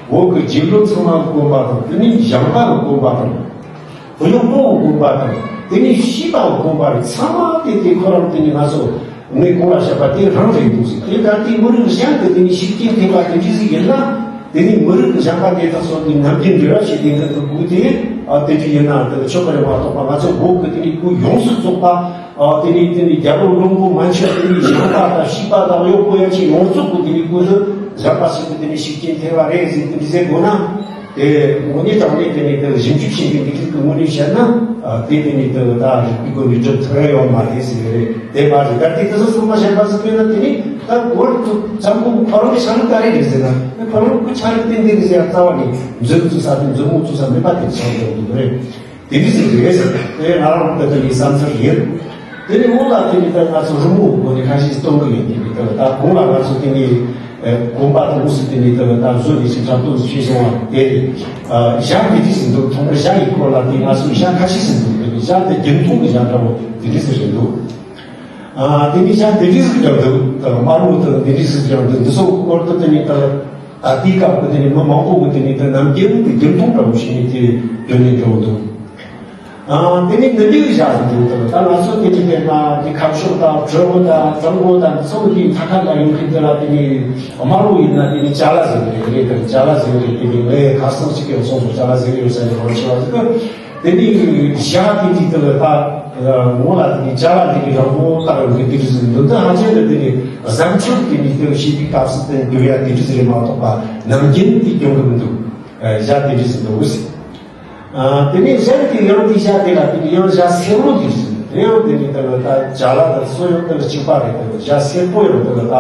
བོད་ཀྱི་རྗེ་བློན་ཚང་མ་གི་དགོངས་པ་དང་། དེ་ནས་ཞང་པ་གི་དགོངས་པ་དང་། བུ་ཡུག་པོ་གི་དགོངས་པ་དང་། དེ་ནས་བྱིས་པ་གི་དགོངས་པ་རེད། ཚང་མ་དེ་དེ་ཁོ་རང་དེ་ནས་ང་ཚོ་ངས་གོང་ལ་བཤད་པ་དེ་རང་རེད་འདུག་ཟེར། དེ་ག་དེ་མི་རིགས་གཞན་གྱི་དེ་ནས་ཤུགས་རྐྱེན་ཐེབས་པ་དེ་འདྲ་ཟིག་ཡིན་ན། དེ་ནས་མི་རིགས་གཞན་པ་དེ་དག་སོགས་ཀྱི་ནམ་རྒྱུན་འབྲེལ་བ་བྱེད་དེ་འདི་གི་སྒོ་དེ། ཨ། དེ་འདྲ་ཡིན་ན་དེ་ཆོག་གི་རེད་མ་གཏོགས་པ། ང་ཚོ་བོད་ཀྱི་དེ་ནས་སྐུ་ཡོངས་སུ་རྫོགས་པ། ཨ། དེ་ནས་དེ་ནས་རྒྱལ་པོ་བློན་པོ་མན་ཆད། དེ་ནས་ཞང་པ་དང་བྱིས་པ་དང་གཡོག་པོ་ཡན་ཆད་ཡོངས་རྫོགས་ཀྱི་དེ་ནས་སྐུ་དེ་གཞན་པ་ཞིག་གི་དེ་ནས་ཤུགས་རྐྱེན་ཐེབས་པ་རེད་ཟེར་དེ་འདྲ་ཟེར་དགོས་ན། དེ་དངོས་གནས་དྲང་གནས་དེ་ནས་དེ་ཞིབ་འཇུག་བྱེད་མཁན་དེ་ཚོ་གི་ངོས་ནས་བཤད་ན། ཨ། དེ་དེ་ནས་དེ་ད་རིག་པའི་སྒོ་ནས་སྒྲུབ་ཐུབ་ཡ་ཡོད་མ་རེད་ཟེར་གི་རེད། དེ་མ་རེད། ད་དེ་དེ་ཚོ་གསུངས་པ་གཞན་པ་ཟེར་དུས་ན། དེ་ནས་ད་བོད་དུ་བཙན་པོ་ཁོ་རང་གི་ཆ་ལུགས་ག་རེ་རེད་ཟེར་ན། ཁོ་རང་གི་ཆ་ལུགས་དེ་འདི་རེད་ཟེར་ཡ་རྩ་བ་ནས་མཛོད་བཙུགས་ས་དེ་མཛོད་མོ་བཙུགས་ས་མེད་པ་དེ་ཆགས་འགྲོ་གི་རེད། དེ་འདྲ་ཟིག་རེད་ཟེར། དེ་ང་རང་ད་ལྟ་ནས་བསམ་ཚུལ་ཡིན། དེ་ནས་འོག་ལ་དེ་ནས་ད་ང་ཚོ་རི་མོ་སྒོ་ནས་ཁ་ཤས་སྟོན་གི་ཡོད། དེ་ནས་ད་ད་གོང་ལ་ང་ཚོ་དེ་ནས་ཨ་དགོན་པ་དང་དངོས་སུ་དེ་ནས་ད་ད་བཟོ་ནས་ཅིག་འཁྲབ་སྟོན་བྱས་སོང་བ་དེ། ཨ་ཞྭ་དེ་འདྲ་ཟིག་འདུག་ཐོག་མར་ཞྭ་ཡི་སྐོར་ལ་དེ་ང་ཚོ་ཞྭ་ཁ་ཤས་ཟིག་འདུག་དེ་ནས་ཞྭ་དེ་རྒྱུན་མཐོང་གི་ཞྭ་འདྲ་བོ་དེ་འདྲ་ཟིག་རེད་འདུག་ཨ་དེ་ནས་ཤ་དེ་འདྲ་ཟིག་ཀྱང་འདུག་དམར་མོ་དང་དེ་འདྲ་ཟིག་ཀྱང་འདུག་འདི་ཚོ་སྐོར་དུ་དེ་ནས་ད་ད་དེའི་སྐབས་ཀྱི་དེ་ནས་མི་མང་པོ་གི་དེ་ནས་ད་ནམ་རྒྱུན་གྱི་རྒྱུན་མཐོང་འདྲ་བོ་ཞིག་ནས་དེ་ཡོད་ནས་འགྲོ་འདུག་ཨ་དེ་ནས་འདི་འདྲའི་བཞག་འདུག་ད་ད་ང་ཚོ་དེ་ནས་དཔེར་ན་དེ་ཁམས་ཕྱོགས་དང་བྲག་འོག་དང་གཙང་པོ་དང་འདི་ཚོ་གི་མཐའ་ཁ་ལ་ཡོད་མཁན་དེ་ལ་དེ་ནས་དམར་པོ་ཡིན་ན་དེ་ནས་ཅ་ལག་ཟེར་གི་རེད། དེ་ཅ་ལག་ཟེར་གི་རེད། དེ་ནས་ངས་ཁ་སང་ཅིག་གི་སོང་སོང་ཅ་ལག་ཟེར་གི་ཡོད་ས་ནས་མང་ཆེ་བ་ཟེར་གི་དེ་ནས་ཞག་དེ་དུས་དེ་ལ་ད་ངོ་ལ་དེ་ནས་ཅ་ལག་དེ་གི་རང་མོ་བཏགས་ཡོང་གི་དེ་རིགས་ཟིན་འདི་འདི་ཧ་ཅང་གི་དེ་ནས་གཟབ་མཆོར་དེ་ནས་དེ་ཤེས་པའི་སྐབས་སུ་དེ་གྱུར་ཡ་དེ་རིགས་རེད་མ་གཏོགས་པ་ནམ་རྒྱུན་དེ་གྱོང་གི་མི་འདུག་ཞག་དེ་རིགས་ཟིན་འདུག་ཟེར། དེ་ནས་གཞན་གྱི་ཡང་དེ་ཞག་དེ་ལ་དེ་ནས་ཡང་ཞག་སེར་པོ་དེ་རིགས་ཟིན་དེ་ཡང་དེ་ནས་དེ་ལ་ད་ཅ་ལག་དང་སོ་ཡང་དེ་ལ་གཅིག་པ་རེད། དེ་ལ་ཞག་སེར་པོ་ཡང་དེ་ལ་ད་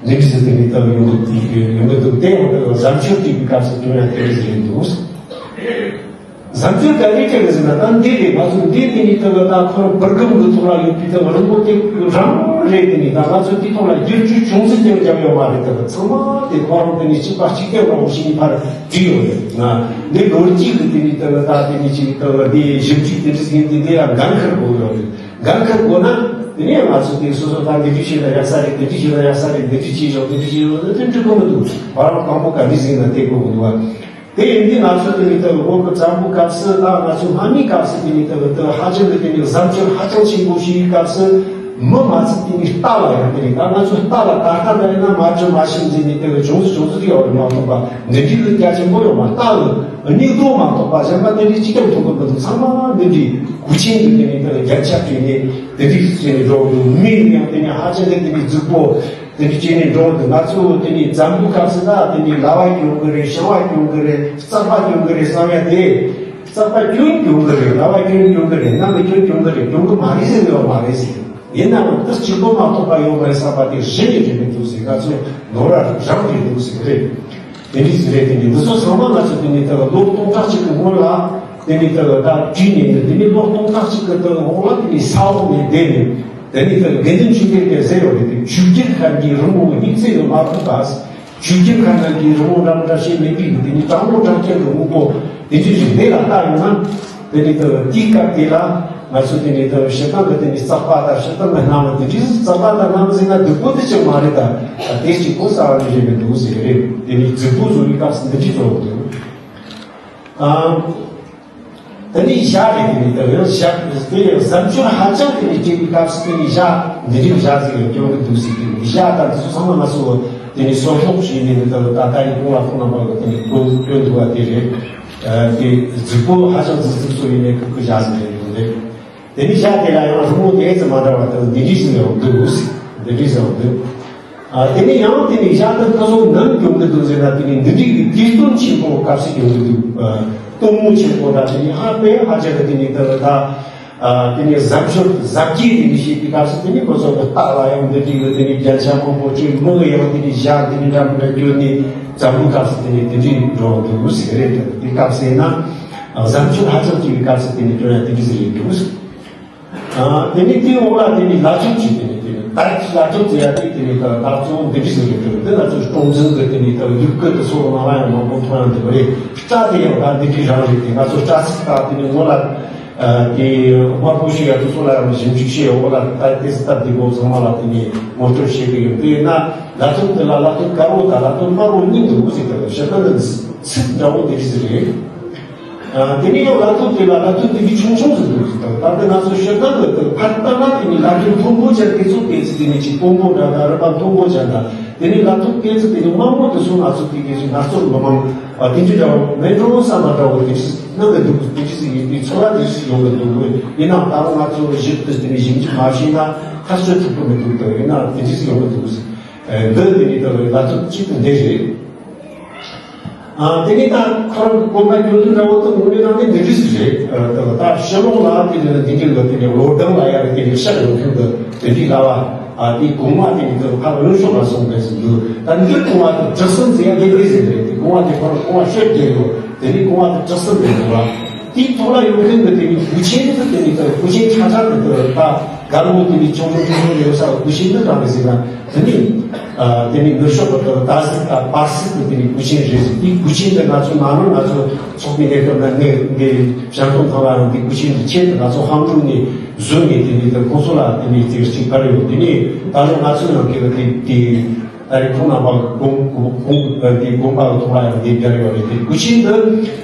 འདི་རིགས་ཟིན་དེ་ནས་དེ་ལ་ཡོང་གི་ཡོང་གི་འདུག་དེ་ཡང་དེ་ལ་གཟབ་མཆོར་དེ་གི་སྐབས་སུ་གྱོང་ཡ་དེ་རིགས་ཟིན་འདུག་གཟབ་མཆོར་ག་རེ་བྱས་ཟེར་ན་ད་འདི་རེད། ང་ཚོ་འདི་དེ་ནི་ལྟ་བུ་ད་ཁོ་རང་པུར་སྒམ་གི་ཐོག་ལ་ཡོད་པའི་ལྟ་བུ་རིང་པོ་དེ་རང་རེད། དེ་ནི་ད་ང་ཚོ་འདི་ཐོག་ལ་བསྒྱུར་བཅོས་ཅུང་ཟད་ཀྱང་བརྒྱབ་ཡོད་མ་རེད། ལྟ་བུ་ཚང་མ་དེ་ཁོ་རང་དེ་ནི་གཅིག་པ་གཅིག་རྐྱང་རང་བཞིན་ཕར་བྲིས་ཡོད་རེད། ང་འདི་ལོ་རྒྱུས་ཀྱི་དེ་ནི་ལྟ་བུ་ད་དེ་ནི་གཅིག་ལྟ་བུ་འདི་ཞིབ་འཇུག་དེ་འདྲ་ཡིན་དེ་འདི་ལ་འགན་འཁུར་དགོས་ཡོད་རེད། འགན་འཁུར་དགོས་ན་དེ་ནས་ང་ཚོ་དེ་སོ་སོ་ད་འདི་འདྲ་བྱས་ན་ཡག་ས་རེད། དེ་འདྲ་བྱས་ན་ཡག་ས་རེད། འདི་འདྲ་བྱས་ཡོད་ན་དེ་འགྲིག་གི་མི་འདུག་ང་རང་དང་པོ་ག་འདྲ་ཟིན་ན་དེ་དགོས་གི་འདུག་བ། དེ་ཡིན་དུས་ང་ཚོ་དེ་ནི་ལྟ་བུ་བོད་ཀྱི་བཙན་པོའི་སྐབས་སུ་ད་ང་ཚོ་སྔ་མའི་སྐབས་སུ་དེ་ནི་ལྟ་བུ་ལྟ་བུ་ཧ་ཅང་གི་དེ་ནི་གཟབ་མཆོར་ཧ་ཅང་ཆེན་པོ་ཞིག་གི་སྐབས་སུ་མི་མ་ཚད་དེ་ནི་རྟ་ལ་ཡང་དེ་ནི་ད་ང་ཚོ་རྟ་ལ་ད་ལྟ་ད་ཡིན་ན་མ་བྱོན་མ་ཤེས་འཛིན་ནི་ལྟ་བུ་ཅུང་ཟད་ཅུང་ཟད་ཡོད་རེད་མ་གཏོགས་པ་འདི་འདྲའི་གི་རྒྱ་ཆེན་པོ་ཡོད་མ། རྟ་ལ་སྙིགས་དོ་མ་གཏོགས་པ་གཞན་པ་དེ་འདྲའི་ཅི་ཀྱང་ཐོབ་གི་མི་འདུག་ཚང་མ་འདི་འདྲའི་གོས་ཆེན་གི་དེ་ནི་ལྟ་བུ་རྒྱན་ཆ་བྲིས་ནས་དེ་འདྲའི་བྱས་ནས་འགྲོ་གི་འདུག་མི་ཡང་དེ་ནི་ཧ་ཅང་གི་དེ་ནི་རྫིག་པོ། དེ་འདྲ་བྱས་ནས་འགྲོ་འདུག་ང་ཚོ་དེ་ནས་བཙན་པོའི་སྐབས་སུ་ད་དེ་ནས་ལྭ་བ་གྱོན་གི་རེད། ཤིང་བ་གྱོན་གི་རེད། རྩག་པ་གྱོན་གི་རེད་བསམ་ཡ་དེ། རྩག་པ་གྱོན་གྱོན་གི་རེད། ལྭ་བ་གྱོན་གྱོན་གི་རེད། ནམ་ལ་གྱོན་གྱོན་གི་རེད། གྱོན་གི་མ་རེད་ཟེར་གི་ཡོད་མ་རེད་ཟེར། ཡིན་ནའང་དེ་གཅིག་པོ་མ་གཏོགས་པ་ཡོད་མ་རེད་བསམ་པ་དེ་གཞི་ནས་རེད་མི་འདུག་ཟེར། ང་ཚོ་ནོར་བ་རང་རེད་འདུག་ཟེར་གི་རེད། དེ་འདྲ་ཟེར་རེད། དེ་འདྲ་འདི་ཚོ་ཚང་མ་ང་ཚོ་དེ་ནས་ལྟ་བུ་ལོ་སྟོང་ཕྲག་གཅིག་གི་སྔོན་ལ་དེ་ནས་ལྟ་བུ་ད་བྲིས་ནས་དེ་ནས་ལོ་སྟོང་ཕྲག་གཅིག་གི་ལྟ་བུ་འོག་ལ་དེ་ནས་ས་འོག་ནས་བསྡད་ནས། དེ་ནི་ད་དགེ་འདུན་ཆོས་རྒྱལ་གྱིས་ཟེར་བ་རེད་དེ། ཆོས་རྒྱལ་ཁ་འགྱེས་རི་མོ་སྙིང་བརྩེ་ཡང་མ་ཐུབ་པ། ཆོས་རྒྱལ་ཁ་འགྱེས་རི་མོ་འདྲ་མི་འདྲ་ཞིག་མེད་པའི་དེ་ནི་དྲང་མོ་དྲང་རྐྱང་གི་དངོས་པོ་དེ་འདྲ་ཞིག་མེད་ལ་བལྟ་ཡོང་ན། དེ་ནི་ད་དེའི་སྐབས་དེ་ལ་ང་ཚོ་དེ་ནི་ད་ཞེ་སྡང་གི་དེ་ནི་རྩག་པ་དང་ཞེ་སྡང་གི་སྣང་བ་དེ་འདྲའི་རྩག་པ་དང་སྣང་བ་ཟེར་ན་སྡུག་པོ་དེ་ཅང་མ་རེད། ད་དེ་གཅིག་པོ་རྩ་བ་ནས་རེད་མི་འདུག་ཟེར་གི་རེད། དེ་ནི་རྫིག་པོ་བཟོ་བའི་སྐབས་སུ་འདི་འདྲའི་བཟོ་བ་འདུག་ཨ། དེ་ནས་ཞག་རེ་དེ་ནས་ད་ཡང་ཞག་དེ་ཡང་གཟབ་མཆོར་ཧ་ཅང་དེ་ནས་སྤྲས་པའི་སྐབས་སུ་དེ་ནས་ཞག་འདི་རིགས་ཞག་ཟིག་ཡང་སྐྱོང་གི་འདུག་ཟེར། དེ་ནས་ཞག་དང་དེ་ཚོ་ཚང་མ་ང་ཚོ་དེ་ནས་སོར་རྟོག་བྱས་ནས་ནི་ད་ད་ལྟ་ཡི་གོང་ལ་ཁོང་རྣམ་པ་གི་དེ་ནས་སྐྱོན་སྐྱོན་འདུག་པ་དེ་རེད། དེ་རྫིག་པོ་ཧ་ཅང་རྫིག་རྫིག་ཚོ་ཡིན་ནའི་ཁུ་ཁུ་ཞག་ཟིག་རེད་འདུག་རེད། དེ་ནས་ཞག་དེ་ལ་ཡང་རི་མོ་དེ་ཙམ་མ་འདྲ་བ་དང་འདི་འདྲས་ཟིག་ཡང་འདུག་ཟེར། འདི་འདྲས་ཟིག་ཡང་འདུག་ཨ། དེ་ནས་ཡང་དེ་ནས་ཞག་དང་སྐུ་གཟུགས་ནམ་གྱོང་གི་འདུག་ཟེར་ན། དེ་ནས་འདི་འདྲའི་གི་དུས་སྟོན་ཆེན་པོ་སྐབས་སུ་གྱོང་གི་འདུག་ཨ། སྟོན་མོ་ཆེན་པོ་འདྲ་དེ་ནས་ཧ་པའི་ཧ་ཅང་གི་དེ་ནས་ད་ད་ཨ། དེ་ནས་གཟབ་མཆོར་གཟབ་རྒྱས་དེ་ནས་བྱེད་པའི་སྐབས་སུ་དེ་ནས་ཁོ་ཚོ་གི་རྟ་ལ་ཡང་འདི་འདྲའི་གི་དེ་ནས་རྒྱན་ཆ་མང་པོ་བྱས། མི་གི་ཡང་དེ་ནས་ཞག་དེ་ནས་འདྲ་མི་འདྲ་གྱོན་ནས་བཙན་པོའི་སྐབས་སུ་དེ་ནས་དེ་འདྲའི་འགྲོ་འདུག་ཟེར་གི་རེད། དེ་སྐབས་སུ་ཡིན་ན་གཟབ་མཆོར་ཧ་ཅང་ཆེ་བའི་སྐབས་སུ་དེ་ནས་གྱོང་ཡ་དེ་འདྲ་ཟིག་རེད་འདུག་ཨ། དེ་ནས་དེའི་འོག་ལ་དེ་ནས་ལ་ཐུབ་ཅིག་དེ་ནས་དེ་ནས་ད་ལ་ཐུབ་ཟེར་ཡ་དེ་དེ་ནས་ད་ད་གཙོ་བོ་འདི་འདྲ་ཟིག་རེད་འདུག་འདི་ང་ཚོ་སྲོང་བཙན་གི་དེ་ནས་ད་ལུག་གི་དེ་ཚོ་ནང་ལ་ཡང་མང་པོ་མཐོང་ཡ་འདུག་རེད། སྤྲ་དེ་ཡང་ད་འདི་འདྲའི་རང་རེད། དེ་ང་ཚོ་སྤྲ་ཚིགས་ད་དེ་ནས་ངོ་ལ་ཨ། དེ་དམར་པོ་ཞིག་ཡ་དེ་ཚོ་ལ་ཡང་ཞིབ་འཇུག་བྱས། འོག་ལ་ད་དེ་སི་ད་འདི་གོ་ཚང་མ་ལ་དེ་ནས་ངོ་སྤྲོད་བྱེད་གི་ཡོད། དེ་ཡིན་ན་ལ་ཐུབ་དེ་ལ་ལ་ཐུབ་དཀར་པོ་དང་ལ་ཐུབ་དམར་པོ་གཉིས་འདུག་ཟེར། ད་ཞེ་སྡང་གི་ཚིག་འདྲ་བོ་དེ་འདྲ་ཟིག་རེད། ཨ། དེ་ནས་ཡང་ལ་ཐུབ་དེ་ལ་ལ་ཐུབ་དེ་གི་ཆུང་ཆུང་ཟིག་འདུག་ཟེར། ད་ལྟ་ང་ཚོ་ཤེལ་དཀར་གི་དེ་ཕར་ལྟ་ན་དེ་ནས་ལ་ཐུབ་མཐོན་པོ་ཅན་དེ་ཚོ་དེ་ཚོ་དེ་ནས་ཅིག་དཔོན་པོ་འདྲ་དང་རུ་པ་མཐོན་པོ་ཅན་དང་། དེ་ནས་ལ་ཐུབ་དེ་ཚོ་དེ་ནས་དམའ་མོ་དེ་ཚོ་ང་ཚོ་དེ་གི་ཚོ་ངར་ཚོར་མི་མང་། ཨ། དེ་ཚོ་འདྲ་བོ་མེད་འགྲོ་བསམ་པ་འདྲ་བོ་དེ་ཚོ་སྣང་གི་འདུག་དེ་ཚོ་ཡིན་དུས་ཚོར་བ་དེ་ཚོ་ཡོང་གི་འདུག་ཡིན་ནའང་ད་རུང་ང་ཚོ་ཞིབ་ཏུ་དེ་ནས་ཞིབ་འཇུག་མ་བྱས་ན་ཐག་གཅོད་ཐུབ་ཀྱི་མི་འདུག་དེ་ཡིན་ན་དེ་ཚོ་ཡོང་གི་འདུག་འདི་དེ་ནས་ད་ལ་ཐུབ་གཅིག་ཏུ་འདི་རེད། ཨ། དེ་ནས་ད་ཁོ་རང་གི་གོམ་པ་རྒྱུན་དུ་འདྲ་བོ་དང་ངོ་མའི་ནང་ནས་འདི་འདྲ་ཟིག་རེད། ཨ། ད་ད་ཕྱི་ལོགས་ལ་དེ་ནས་འདི་འདྲ་ལ་དེ་ནས་ལོ་ལྡང་ལ་ཡ་རེད། དེ་ནས་ཤར་ཡོང་མཁན་གི་དེ་འདྲའི་ལྭ་བ། ཨ། དེའི་གོང་བ་དེ་ནས་ད་ཕར་ལུང་ཤོག་ལ་སོང་བས་ཟིན་འདུག་ད་འདིའི་གོང་བ་དེ་བྲག་གསུམ་ཟེར་ཡ་དེ་འདྲ་ཟིག་རེད། དེ་གོང་བ་དེ་ཁོ་རང་གོང་བ་ཤོད་རྒྱག་ཡོད། དེ་ནས་གོང་བ་དེ་བྲག་གསུམ་རེད་འདུག་བ། དེའི་ཐོག་ལ་ཡོད་མཁན་གི་དེ་ནས་གོས་ཆེན་དེ་དེ་ནས་ད་གོས་ཆེན་ཁྲ་ཁྲ་དེ་ད་དཀར་མོ་དེ་ནས་ཆུང་ཆུང་ཆུང་ཆུང་ཡོད་ས་གོས་ཆེན་དེ་རང་རེད་ཟེར་ན། དེ་ནི། ཨ། དེ་ནི་ནུབ་ཕྱོགས་པ་དང་ད་གཟིག་དང་པར་གཟིག་གི་དེ་ནི་གོས་ཆེན་རེད་ཟེར། དེའི་གོས་ཆེན་དེ་ང་ཚོ་ནང་ན་ང་ཚོ་ཚོགས་པའི་གནས་སྐབས་ན་ངས་འདི་བྱང་ཐང་ཁང་ལ་རང་དེ་གོས་ཆེན་དེ་ཁྱེར་ཏེ་ང་ཚོ་ཧང་ཀྲུག་ནས་ བཟོས་ནས་དེ་ནས་དེ་ཁོང་ཚོ་ལ་དེ་ནས་ཅིག་ཅིག་ཕར་ཡོད། དེ་ནས་ད་ལོ་ང་ཚོ་ནང་གི་དེ་དེ་ད་རེས་ཁོང་རྣམ་པ་དགོན་དགོན་དེ་དགོན་པ་གི་ཐོག་ལ་ཡང་དེ་བརྒྱབ་ཡོད་རེད། དེ་སྐུ་ཆེན་འདི་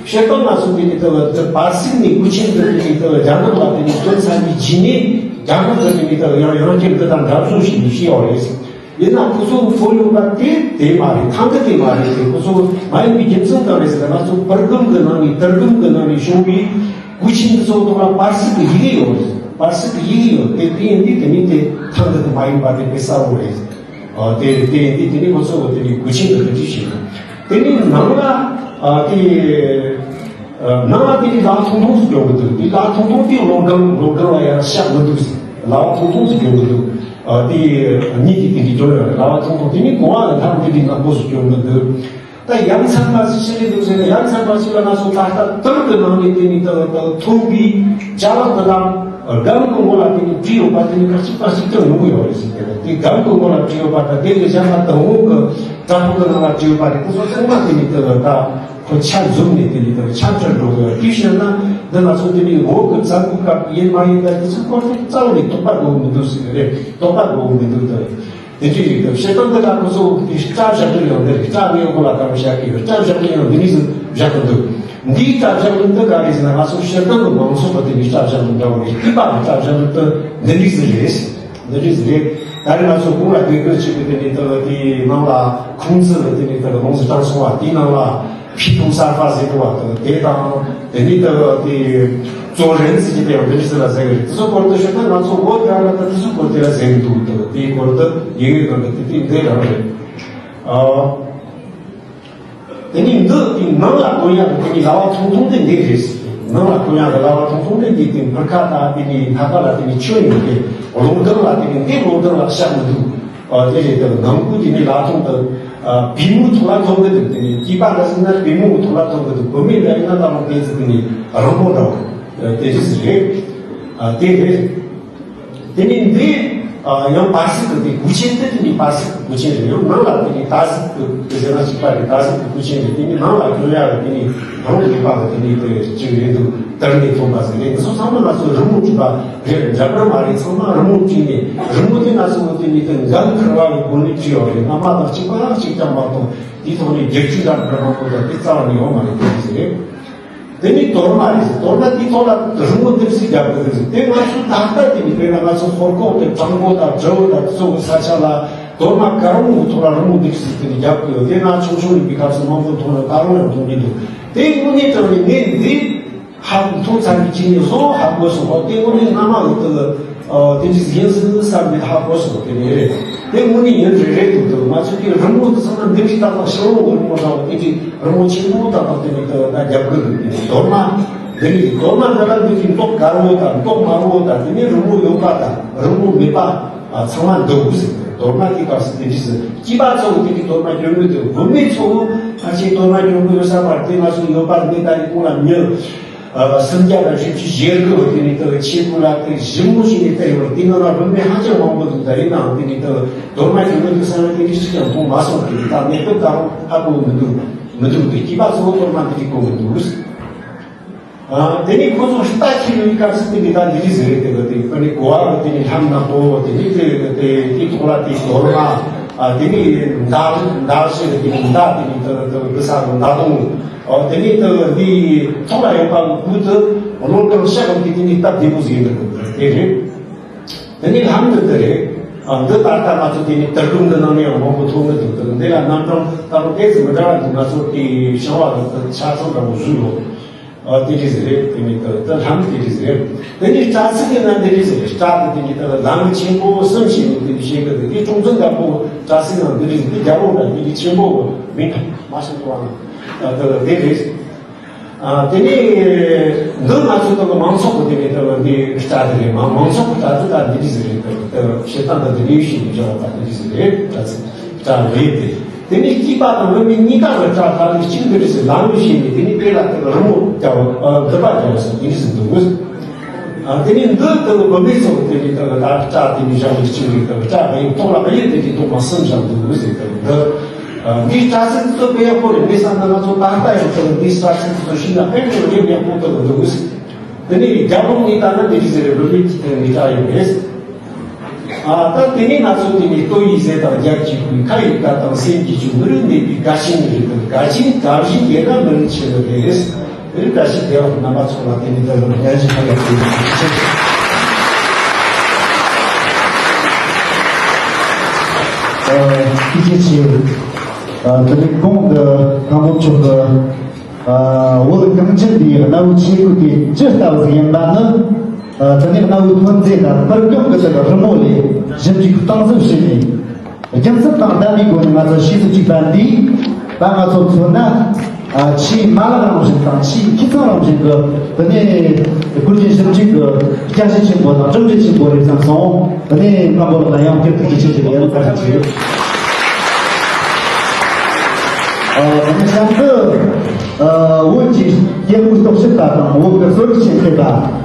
བཤད་སྟངས་ང་ཚོ་དེ་ནས་དེ་དེ་བར་སྲིད་ནས་སྐུ་ཆེན་འདི་དེ་ནས་དེ་རྒྱ་ནག་ལ་དེ་ནས་བཏོན་ཚར་བའི་རྗེས་ནས་རྒྱ་ནག་གི་དེ་ནས་དེ་ཡང་ཡང་བསྐྱར་འདི་དང་འདྲ་བཟོ་ཞིག་ནས་བཤད་ཡོད་རེད། ཡིན་ན་ཁོ་ཚོ་གི་ཚོར་ཡོད་པ་དེ་དེ་མ་རེད། ཐང་གི་དེ་མ་རེད། དེ་ཁོ་ཚོ་མ་ཡིན་པའི་རྒྱུ་མཚན་གང་རེད་ཟེར་ན། ང་ཚོ་པར་སྒམ་གི་ནང་ནས་དར་སྒམ་གི་ནང་ནས་བྱུང་བའི་སྐུ་ཆེན་འདི་ཚོ་ཐོག་ལ་པར་སིག་གི་ཡི་གེ་ཡོད་རེད། པར་སིག་གི་ཡི་གེ་ཡོད་དེ། དེ་ཡིན་དུས་དེ་ནི་དེ་ཐང་གི་དེ་མ་ཡིན་པ་དེ་དཔེ་གསལ་བོ་རེད། ཨ་དེ་དེ་ཡིན་དུས་དེ་ནི་ཁོ་ཚོ་གི་དེ་ནི་སྐུ་ཆེན་གི་དེ་འདྲ་ཞིག་རེད། དེ་ནི་ནང་ལ་ཨ་དེ། ནང་ལ་དེ་ནི་ལག་ཐུང་ཐུང་ཞིག་སྦྱོང་གི་འདུག་དེ་ལག་ཐུང་ཐུང་དེ་ལོ་སྒང་ལོ་སྒང་ལ་ཡང་བཞག་མི་འདུག་ལག་ཐུང་ཐུང་ཞིག་སྦྱོང་གི་འདུག་ཨ་དེ་གཉིས་ཀྱི་དེ་འདྲ་སྦྱོང་ཡོད་རེད། ལག་ཐུང་ཐུང་དེ་ནི་གོ་བ་ལ་ཐང་དེ་འདྲ་ནག་པོ་ཞིག་སྦྱོང་གི་འདུག་ད་ཡ་མཚན་པ་ཞིག་ཆི་ལི་འདུག་ཟེར་ན། ཡ་མཚན་པ་ཞིག་ལ་ང་ཚོ་ད་ལྟ་ཏུར་གི་ནང་ནས་དེ་ནི་ད་ད་ཐོན་པའི་ཅ་ལག་འདི་དང་སྒམ་གི་ངོ་ལ་དེ་ནི་བྲིས་ཡོད་པ་དེ་ནི་ཁ་ཅིག་པ་ཞིག་ཀྱང་ཡོང་གི་ཡོད་རེད་ཟེར། དེ་ནི་དེ་སྒམ་གི་ངོ་ལ་བྲིས་ཡོད་པ་དང་དེ་ལས་གཞན་པ་དང་འོག་གི་བྲག་ཕུག་གི་ནང་ལ་བྲིས་ཡོད་པ་རེད། དེ་ཚོ་ཚང་མ་དེ་ནི་དེ་ལ་ད་ཁོ་ཆ་འཛོམས་ནས་དེ་ནི་དེ་ལ་ཆ་འཕྲད་འགྲོ་གི་ཡོད། དེ་བཤད་ན་འདི་ང་ཚོ་དེ་ནི་འོག་གི་བཙན་པོའི་སྐབས་ཡིན་མ་ཡིན་ད་དེ་ཚོ་སྐོར་དེ་རྩ་བ་ནས་དོགས་པ་དགོས་མི་འདུག་ཟེར་གི་རེད། དོགས་པ་དགོས་མི་འདུག་ད་དེ་འདྲ་རེད། ད་བཤད་སྟངས་འདི་ལ་ཁོ་ཚོ་དེ་སྐྲ་བཞག་གི་ཡོད་འདི་རེད། སྐྲ་ངའི་ངོ་ལ་ད་བཞག་གི་ཡོད། སྐྲ་བཞག་གི་ཡོད་འདི་ནི་བཞག་གི་འདུག་འདིའི་སྐྲ་བཞག་ལུགས་འདི་ག་རེ་ཟེར་ན། ང་ཚོ་ཤེར་དོན་གྱི་མང་ཚོགས་པ་དེ་འདྲའི་སྐྲ་བཞག་ལུགས་འདྲ་བོ་རེད། སྐྱིད་པ་གི་སྐྲ་བཞག་ལུགས་འདི་འདི་འདྲའི་ཟིག་རེད། འདི་འདྲའི་ཟིག་རེད། ད་རེས་ང་ཚོ་གོང་ལ་དགེ་སྐོས་བྱེད་པའི་དེ་འདྲའི་ལྟ་བུ་དེའི་ནང་ལ་ཁུང་ཙི་ལ་དེ་འདྲའི་ལྟ་བུ་ལོངས་སུ་སྤྲང་སོང་བ་དེའི་ནང་ལ་ཕི་ཐུང་གསར་པ་ཟེར་གོ་བ་དང་དེ་དང་དེ་འདྲའི་ལྟ་བུ་དེ་གཙོ་རེད་ཟེར་གྱི་དེ་ཡང་འདི་འདྲའི་ཟིག་ལ་ཟེར་གི་རེད། དེ་ཚོ་སྐོར་དུ་ཤོད་ན་ང་ཚོ་བོད་རང་ལ་ད་དེ་ཚོ་སྐོར་དེ་ལ་ཟེར་གི་འདུག་ལྟ་བུ་དེའི་སྐོར་དུ་ཡི་གེ་ནང་གི་དེ་དེ་འདྲའི་རང་རེད། ཨ། དེ་ནི་འདི་དེ་ནང་ལ་གོན་ཡག་གི་དེ་ནི་ལྭ་བ་ཐུང་ཐུང་དེ་འདི་རེད་ཟེར། ནང་ལ་གོན་ཡག་གི་ལྭ་བ་ཐུང་ཐུང་དེ་འདི་དེ་ཕར་ཁ་དང་དེ་ནི་ལྷ་ཁ་ལ་དེ་ནི་ཆོས་ཡོད་དེ་ལོ་སྒང་ལ་དེ་ནི་འདི་ལོ་སྒང་ལ་བཞག་མི་འདུག་ཨ་དེ་རེད། དེ་ནང་ཁུལ་དེ་ནི་ལྭ་ཐུང་དེ་ཨ་པུས་མོའི་ཐོག་ལ་ཐོན་གི་འདུག་དེ་ནི་སྐྱིད་པ་འདྲ་ཟེར་ན་པུས་མོའི་ཐོག་ལ་ཐོན་གི་འདུག་བུད་མེད་འདྲ་ཡིན་ན་ད་རུང་དེ་ཚོ་དེ་ནི་རིང་པོ་འདྲ་བོ་དེ་རེད་ཟེར་རེད། ཨ་དེ་རེད། དེ་ནི་འདི་ཡང་པར་སིག་གི་དེ་སྐུ་ཆེན་དེ་དེ་ནི་པར་སིག་གི་སྐུ་ཆེན་རེད། ཡང་ནང་ལ་དེ་ནི་ད་སིག་གི་དེ་ཟེར་ན་གཅིག་པ་རེད། ད་སིག་གི་སྐུ་ཆེན་རེད། དེ་ནི་ནང་ལ་གྱོན་ཡག་གི་དེ་ནི་རང་ལས་པ་གི་དེ་ནི་དེ་གཅིག་རེད་འདུག་དར་ནས་ཐོན་པ་ཟེར་རེད། འདི་ཚོ་ཚང་མ་ང་ཚོ་རི་མོ་བྲིས་པ་རེད། འདྲ་པར་མ་རེད། ཚང་མ་རི་མོ་བྲིས་ནས་རི་མོ་དེ་ང་ཚོ་གི་དེ་ནི་དེ་འགན་འཁུར་བ་གི་སྒོ་ནས་བྲིས་ཡོད་རེད། སྔ་མ་དང་གཅིག་པ་གཅིག་ཀྱང་མ་གཏོགས་དེའི་ཐོག་ནས་བསྒྱུར་བཅོས་དང་འདྲ་མང་པོ་དང་དེ་རྩ་བ་ནས་ཡོད་མ་རེད། དེ་ཟེར་རེད། དེ་ནི་དོར་མ་རེད། དོར་མ་དེའི་ཐོག་ལ་རི་མོ་འདེབས་སུ་རྒྱབ་དགོས་རེད། དེ་ང་ཚོ་ད་ལྟ་དེ་ནི་དཔེར་ན་ང་ཚོ་ཧོར་ཁོག་དེ་བྲག་མགོ་དང་བྲག་འོག་དང་དེ་ཚོ་གི་ས་ཆ་ལ་དོར་མ་དཀར་མོ་གི་ཐོག་ལ་རི་མོ་འདེབས་སུ་དེ་ནི་རྒྱབ་དགོས་ཡོད། དེ་ང་ཆུང་ཆུང་ཡིན་པའི་སྐབས་སུ་མང་པོ་མཐོང་ཡོད། ད་རུང་ཡང་མཐོང་གི་འདུག་དེ་དངོས་གནས་དྲང་ནས་ངས་འདི་ཧ་མཐོང་ཚར་བའི་རྗེས་ནས་བཟོ་ཧ་གོ་སོང་། ཨོ་དེ་དངོས་གནས་སྔ་མ་གི་དེ་གི་ཨོ་དེ་འདྲ་ཡིན་ཟིན་བསམ་ནས་ཧ་གོ་སོང་། དེ་ནས་རེད། དེ་དངོས་གནས་ཡིན་རེད་རེད་འདུག་དེ་ང་ཚོ་གི་རི་མོ་དེ་ཚང་མ་འདི་འདྲའི་ཏག་ཏག་ཤིང་ལོ་གི་རི་མོ་འདྲ་བོ་དེ་འདྲའི་རི་མོ་ཆེན་པོ་ཏག་ཏག་དེ་ནས་དེ་ད་རྒྱབ་དགོས་འདུག་དེ་ནས་དོར་མ་འདི་ནས་དོར་མ་འདི་ལ་འདི་གི་མདོག་དཀར་བོ་དང་མདོག་དམར་བོ་དང་དེ་ནས་རི་མོ་ཡོད་པ་དང་རི་མོ་མེད་པ་ཨ་ཚང་མ་འདུག་ཟེར། དོར་མ་དེ་སྐབས་སུ་དེ་འདྲ་ཟེར། སྐྱིད་པ་ཚོ་དེ་གི་དོར་མ་གྱོན་གི་འདུག་བུད་མེད་ཚོ་ཕལ་ཆེར་དོར་མ་གྱོན་གི་ཡོད་ས་མ་རེད། དེ་ང་ཚོ་ཡོད་པ་མེད་ད་ནི་ཁོང་ལ་མྱི་ཨ་སུམ་བརྒྱ་དང་བཞི་བཅུ་ཞེ་དགུ་བ་དེ་ནི་དེ་ཆེ་དགུ་ལ་དེ་ཞིབ་མོ་ཞིག་ནས་བལྟས་ཡོད་རེད། དེ་ནང་ལ་བུད་མེད་ཧ་ཅང་མང་པོ་འདུག་ད་ཡིན་ནའང་དེ་ནི་དེ་དོར་མ་གྱོན་གི་འདུག་ས་ན་དེ་འདྲ་ཞིག་ཀྱང་མཐོང་མ་སོང་། དེ་ནི་ད་གནས་སྐབས་ད་རུང་ཧ་གོ་མི་འདུག་མི་འདུག་དེ་སྐྱིད་པ་ཚོ་དོར་མ་དེ་གི་གོ་གི་འདུག་ཨ་དེ་ནི་ཁོ་ཚོ་ལྟ་ཁྱེར་ཡོང་སྐབས་སུ་དེ་ནི་ད་འདི་རིགས་ཟེར་རེད། དེ་གི་དེ་ཁོ་ནི་གོ་བ་གི་དེ་ནི་ལྷམ་ནག་པོ་དེ་ནི་དེ་དེ་དེ་ཐོག་ལ་དེ་དོར་མ་ཨ་དེ་ནི་མདའ་མདའ་ཞེས་དེ་ནི་མདའ་དེ་ནི་དེ་དེ་དེ་ས་གི་མདའ་དོང་ཨ་དེ་ནི་དེ་འདི་ཐོག་ལ་ཡོད་པ་གི་དེ་ནི་སྟབས་བདེ་པོ་ཟིག་ཡིན་འདུག་དེ་རེད། དེ་ནི་ལྷམ་འདི་དེ་རེད། ཨ་འདི་ད་ལྟ་ང་ཚོ་དེ་ནི་དར་ལུང་གི་ནང་ནས་ཡང་མང་པོ་མཐོང་གི་འདུག་དེ་འདི་ལ་རྣམ་གྲངས་ད་རུང་ཏོག་ཙམ་མི་འདྲ་བ་འདུག་ང་ཚོ་དེ་བྱང་བ་གི་ཆ་ཚང་འདྲ་པོ་བཟོས་ཡོད། ཨ་དེ་རིགས་རེད། དེ་ནི་ད་ད་ལྷམ་དེ་རིགས་རེད། དེ་ནི་སྤྲ་ཚིགས་ཀྱི་ནང་དེ་རིགས་རེད། སྤྲ་དེ་དེ་ནི་ད་ལམ་ཆེན་པོ་གསུམ་ཞིག་ནི་དེ་ནི་ཤེས་གི་འདུག་དེ་ཀྲུང་ཙུང་དཀར་པོ་སྤྲ་ཚིགས་ནང་དེ་རིགས་འདི་རྒྱལ་པོ་འདྲ་དེ་ནི་ཆེན་པོ་མིང་མ་ཤེས་ཏོ། ཨ་ད་དེ་རེད། ཨ་དེ་ནི་འདི་ང་ཚོ་ད་མང་ཚོགས་ཀྱི་དེ་ནི་ད་འདི་སྤྲ་དེ་རེད། མང་མང་ཚོགས་ཀྱི་སྤྲ་དེ་ད་འདི་རིགས་རེད། ད་ད་བཤད་སྟངས་ད་དེ་ནི་ཡུལ་ཤིང་གི་བྱ་བ་ད་འདི་རིགས་རེད། སྤྲ་ཚིགས་སྤྲ་རེད་དེ། དེ་ནས་སྐྱིད་པ་དང་བུད་མེད་གཉིས་ཀ་ལ་སྐྲ་དཀར་ནི་གཅིག་འདི་རེད་ཟེར། ལམ་ལུགས་ཤེས་ནས་དེ་ནས་དཔེ་ལ་དེ་ལ་རི་མོ་རྒྱག་པ་འདི་པ་རྒྱག་པ་ཟེར་དེ་འདྲ་ཟེར་འདུག་ཨ་དེ་ནས་འདི་དེ་ལ་བུད་མེད་ཚོ་དེ་ནས་དེ་ལ་ད་སྐྲ་དེ་ནས་བཞག་ནས་གཅིག་རེད། དེ་ལ་སྐྲ་གཡས་ཐོག་ལ་གཡས་དེ་ནས་ཐོག་མ་གསུམ་བཞག་འདུག་ཟེར། དེ་ལ་འདི་འདི་སྐྲ་ཚིགས་ཚོ་དཔེ་ཡག་པོ་རེད། དཔེ་བསམ་ན་ང་ཚོ་ད་ལྟ་ཡང་དེ་ལ་འདི་སྐྲ་ཚིགས་ཚོ་ཤིན་ཏུ་དཔེ་མི་སྲིད་ཡག་པོ་དེ་ལ་འདུག་ཟེར། དེ་ནས་རྒྱབ་ལོགས་ནས་ལྟ་ན་དེ་རིགས་ཟེར་བའི་བུད་མེད་ཀྱི་སྟེང་ནས་བཀྲ་ཡོད་རེད། ཨ་ད་དེ་ནས་ང་ཚོ་དེ་ནས་ལྟོ་ཡི་ཟས་དང་རྒྱབ་ཀྱི་ཁུའི་ཁ་ཡི་ཀ་དང་སེམས་ཀྱི་ཆུ་མི་རུ་གནས་པའི་དགའ་ཞེན་རེད། དགའ་ཞེན་དགའ་ཞེན་ཡེ་ན་མི་རུ་ཆེ་བ་རེད། དེ་རིགས་བཀྲ་ཤིས་བདེ་བ་རྣམ་པ་ཚོ་ལ་དེ་ནས་འདི་ལ་སྙན་ཞུ་ཕུལ་ཡག་ཐུགས་རྗེ་ཆེ། ཨ་ཐུགས་རྗེ་ཆེ། ཨ་དེ་ནས་གོང་དུ་ཁམས་པ་མཆོག་གི་ཨ་བོད་གངས་ཅན་པའི་གནའ་བོའི་ཆས་གོས་དེ་ཇི་ལྟ་བུ་ཞིག་ཡིན་པ་ནི། ཨ་དེ་ནས་གནའ་བོའི་ཐོན་རྫས་དང་པར་སྐྱོང་གི་ཚུལ་དུ་རི་མོ་ལས་ཞིབ་འཇུག་གཏིང་ཟབ་བྱས་ནས། རྒྱུ་མཚན་དང་ལྡན་པའི་སྒོ་ནས་ང་ཚོ་ཕྱིས་སུ་གཅིག་པ་འདིས་ད་ང་ཚོ་མཚོན་ན། ཨ་ཆེས་མ་ལག་རང་བཞིན་དང་ཆེས་འཐུས་ཚང་རང་བཞིན་གྱི་དེ་ནས་སྒོར་གྱི་ཞིབ་འཇུག་གི་རྒྱ་གཞི་ཆེན་པོ་དང་གྲུབ་འབྲས་ཆེན་པོ་རེད་བསམ་སོང་། དེ་ནས་རྣམ་པ་ལ་ཡང་བསྐྱར་དུ་ཐུགས་རྗེ་ཆེ་ཞུ་ཡ་ཡང་བཀའ་དྲིན་ཆེ། ཨ་དེ་ནས་གཤམ་དུ་ཨ་བོད་ཀྱི་སྐྱེ་དངོས་རྟོག་ཞིབ་པ་དང་བོད་ཀྱི་གསོ་རིག་ཆེད་མཁས་པ།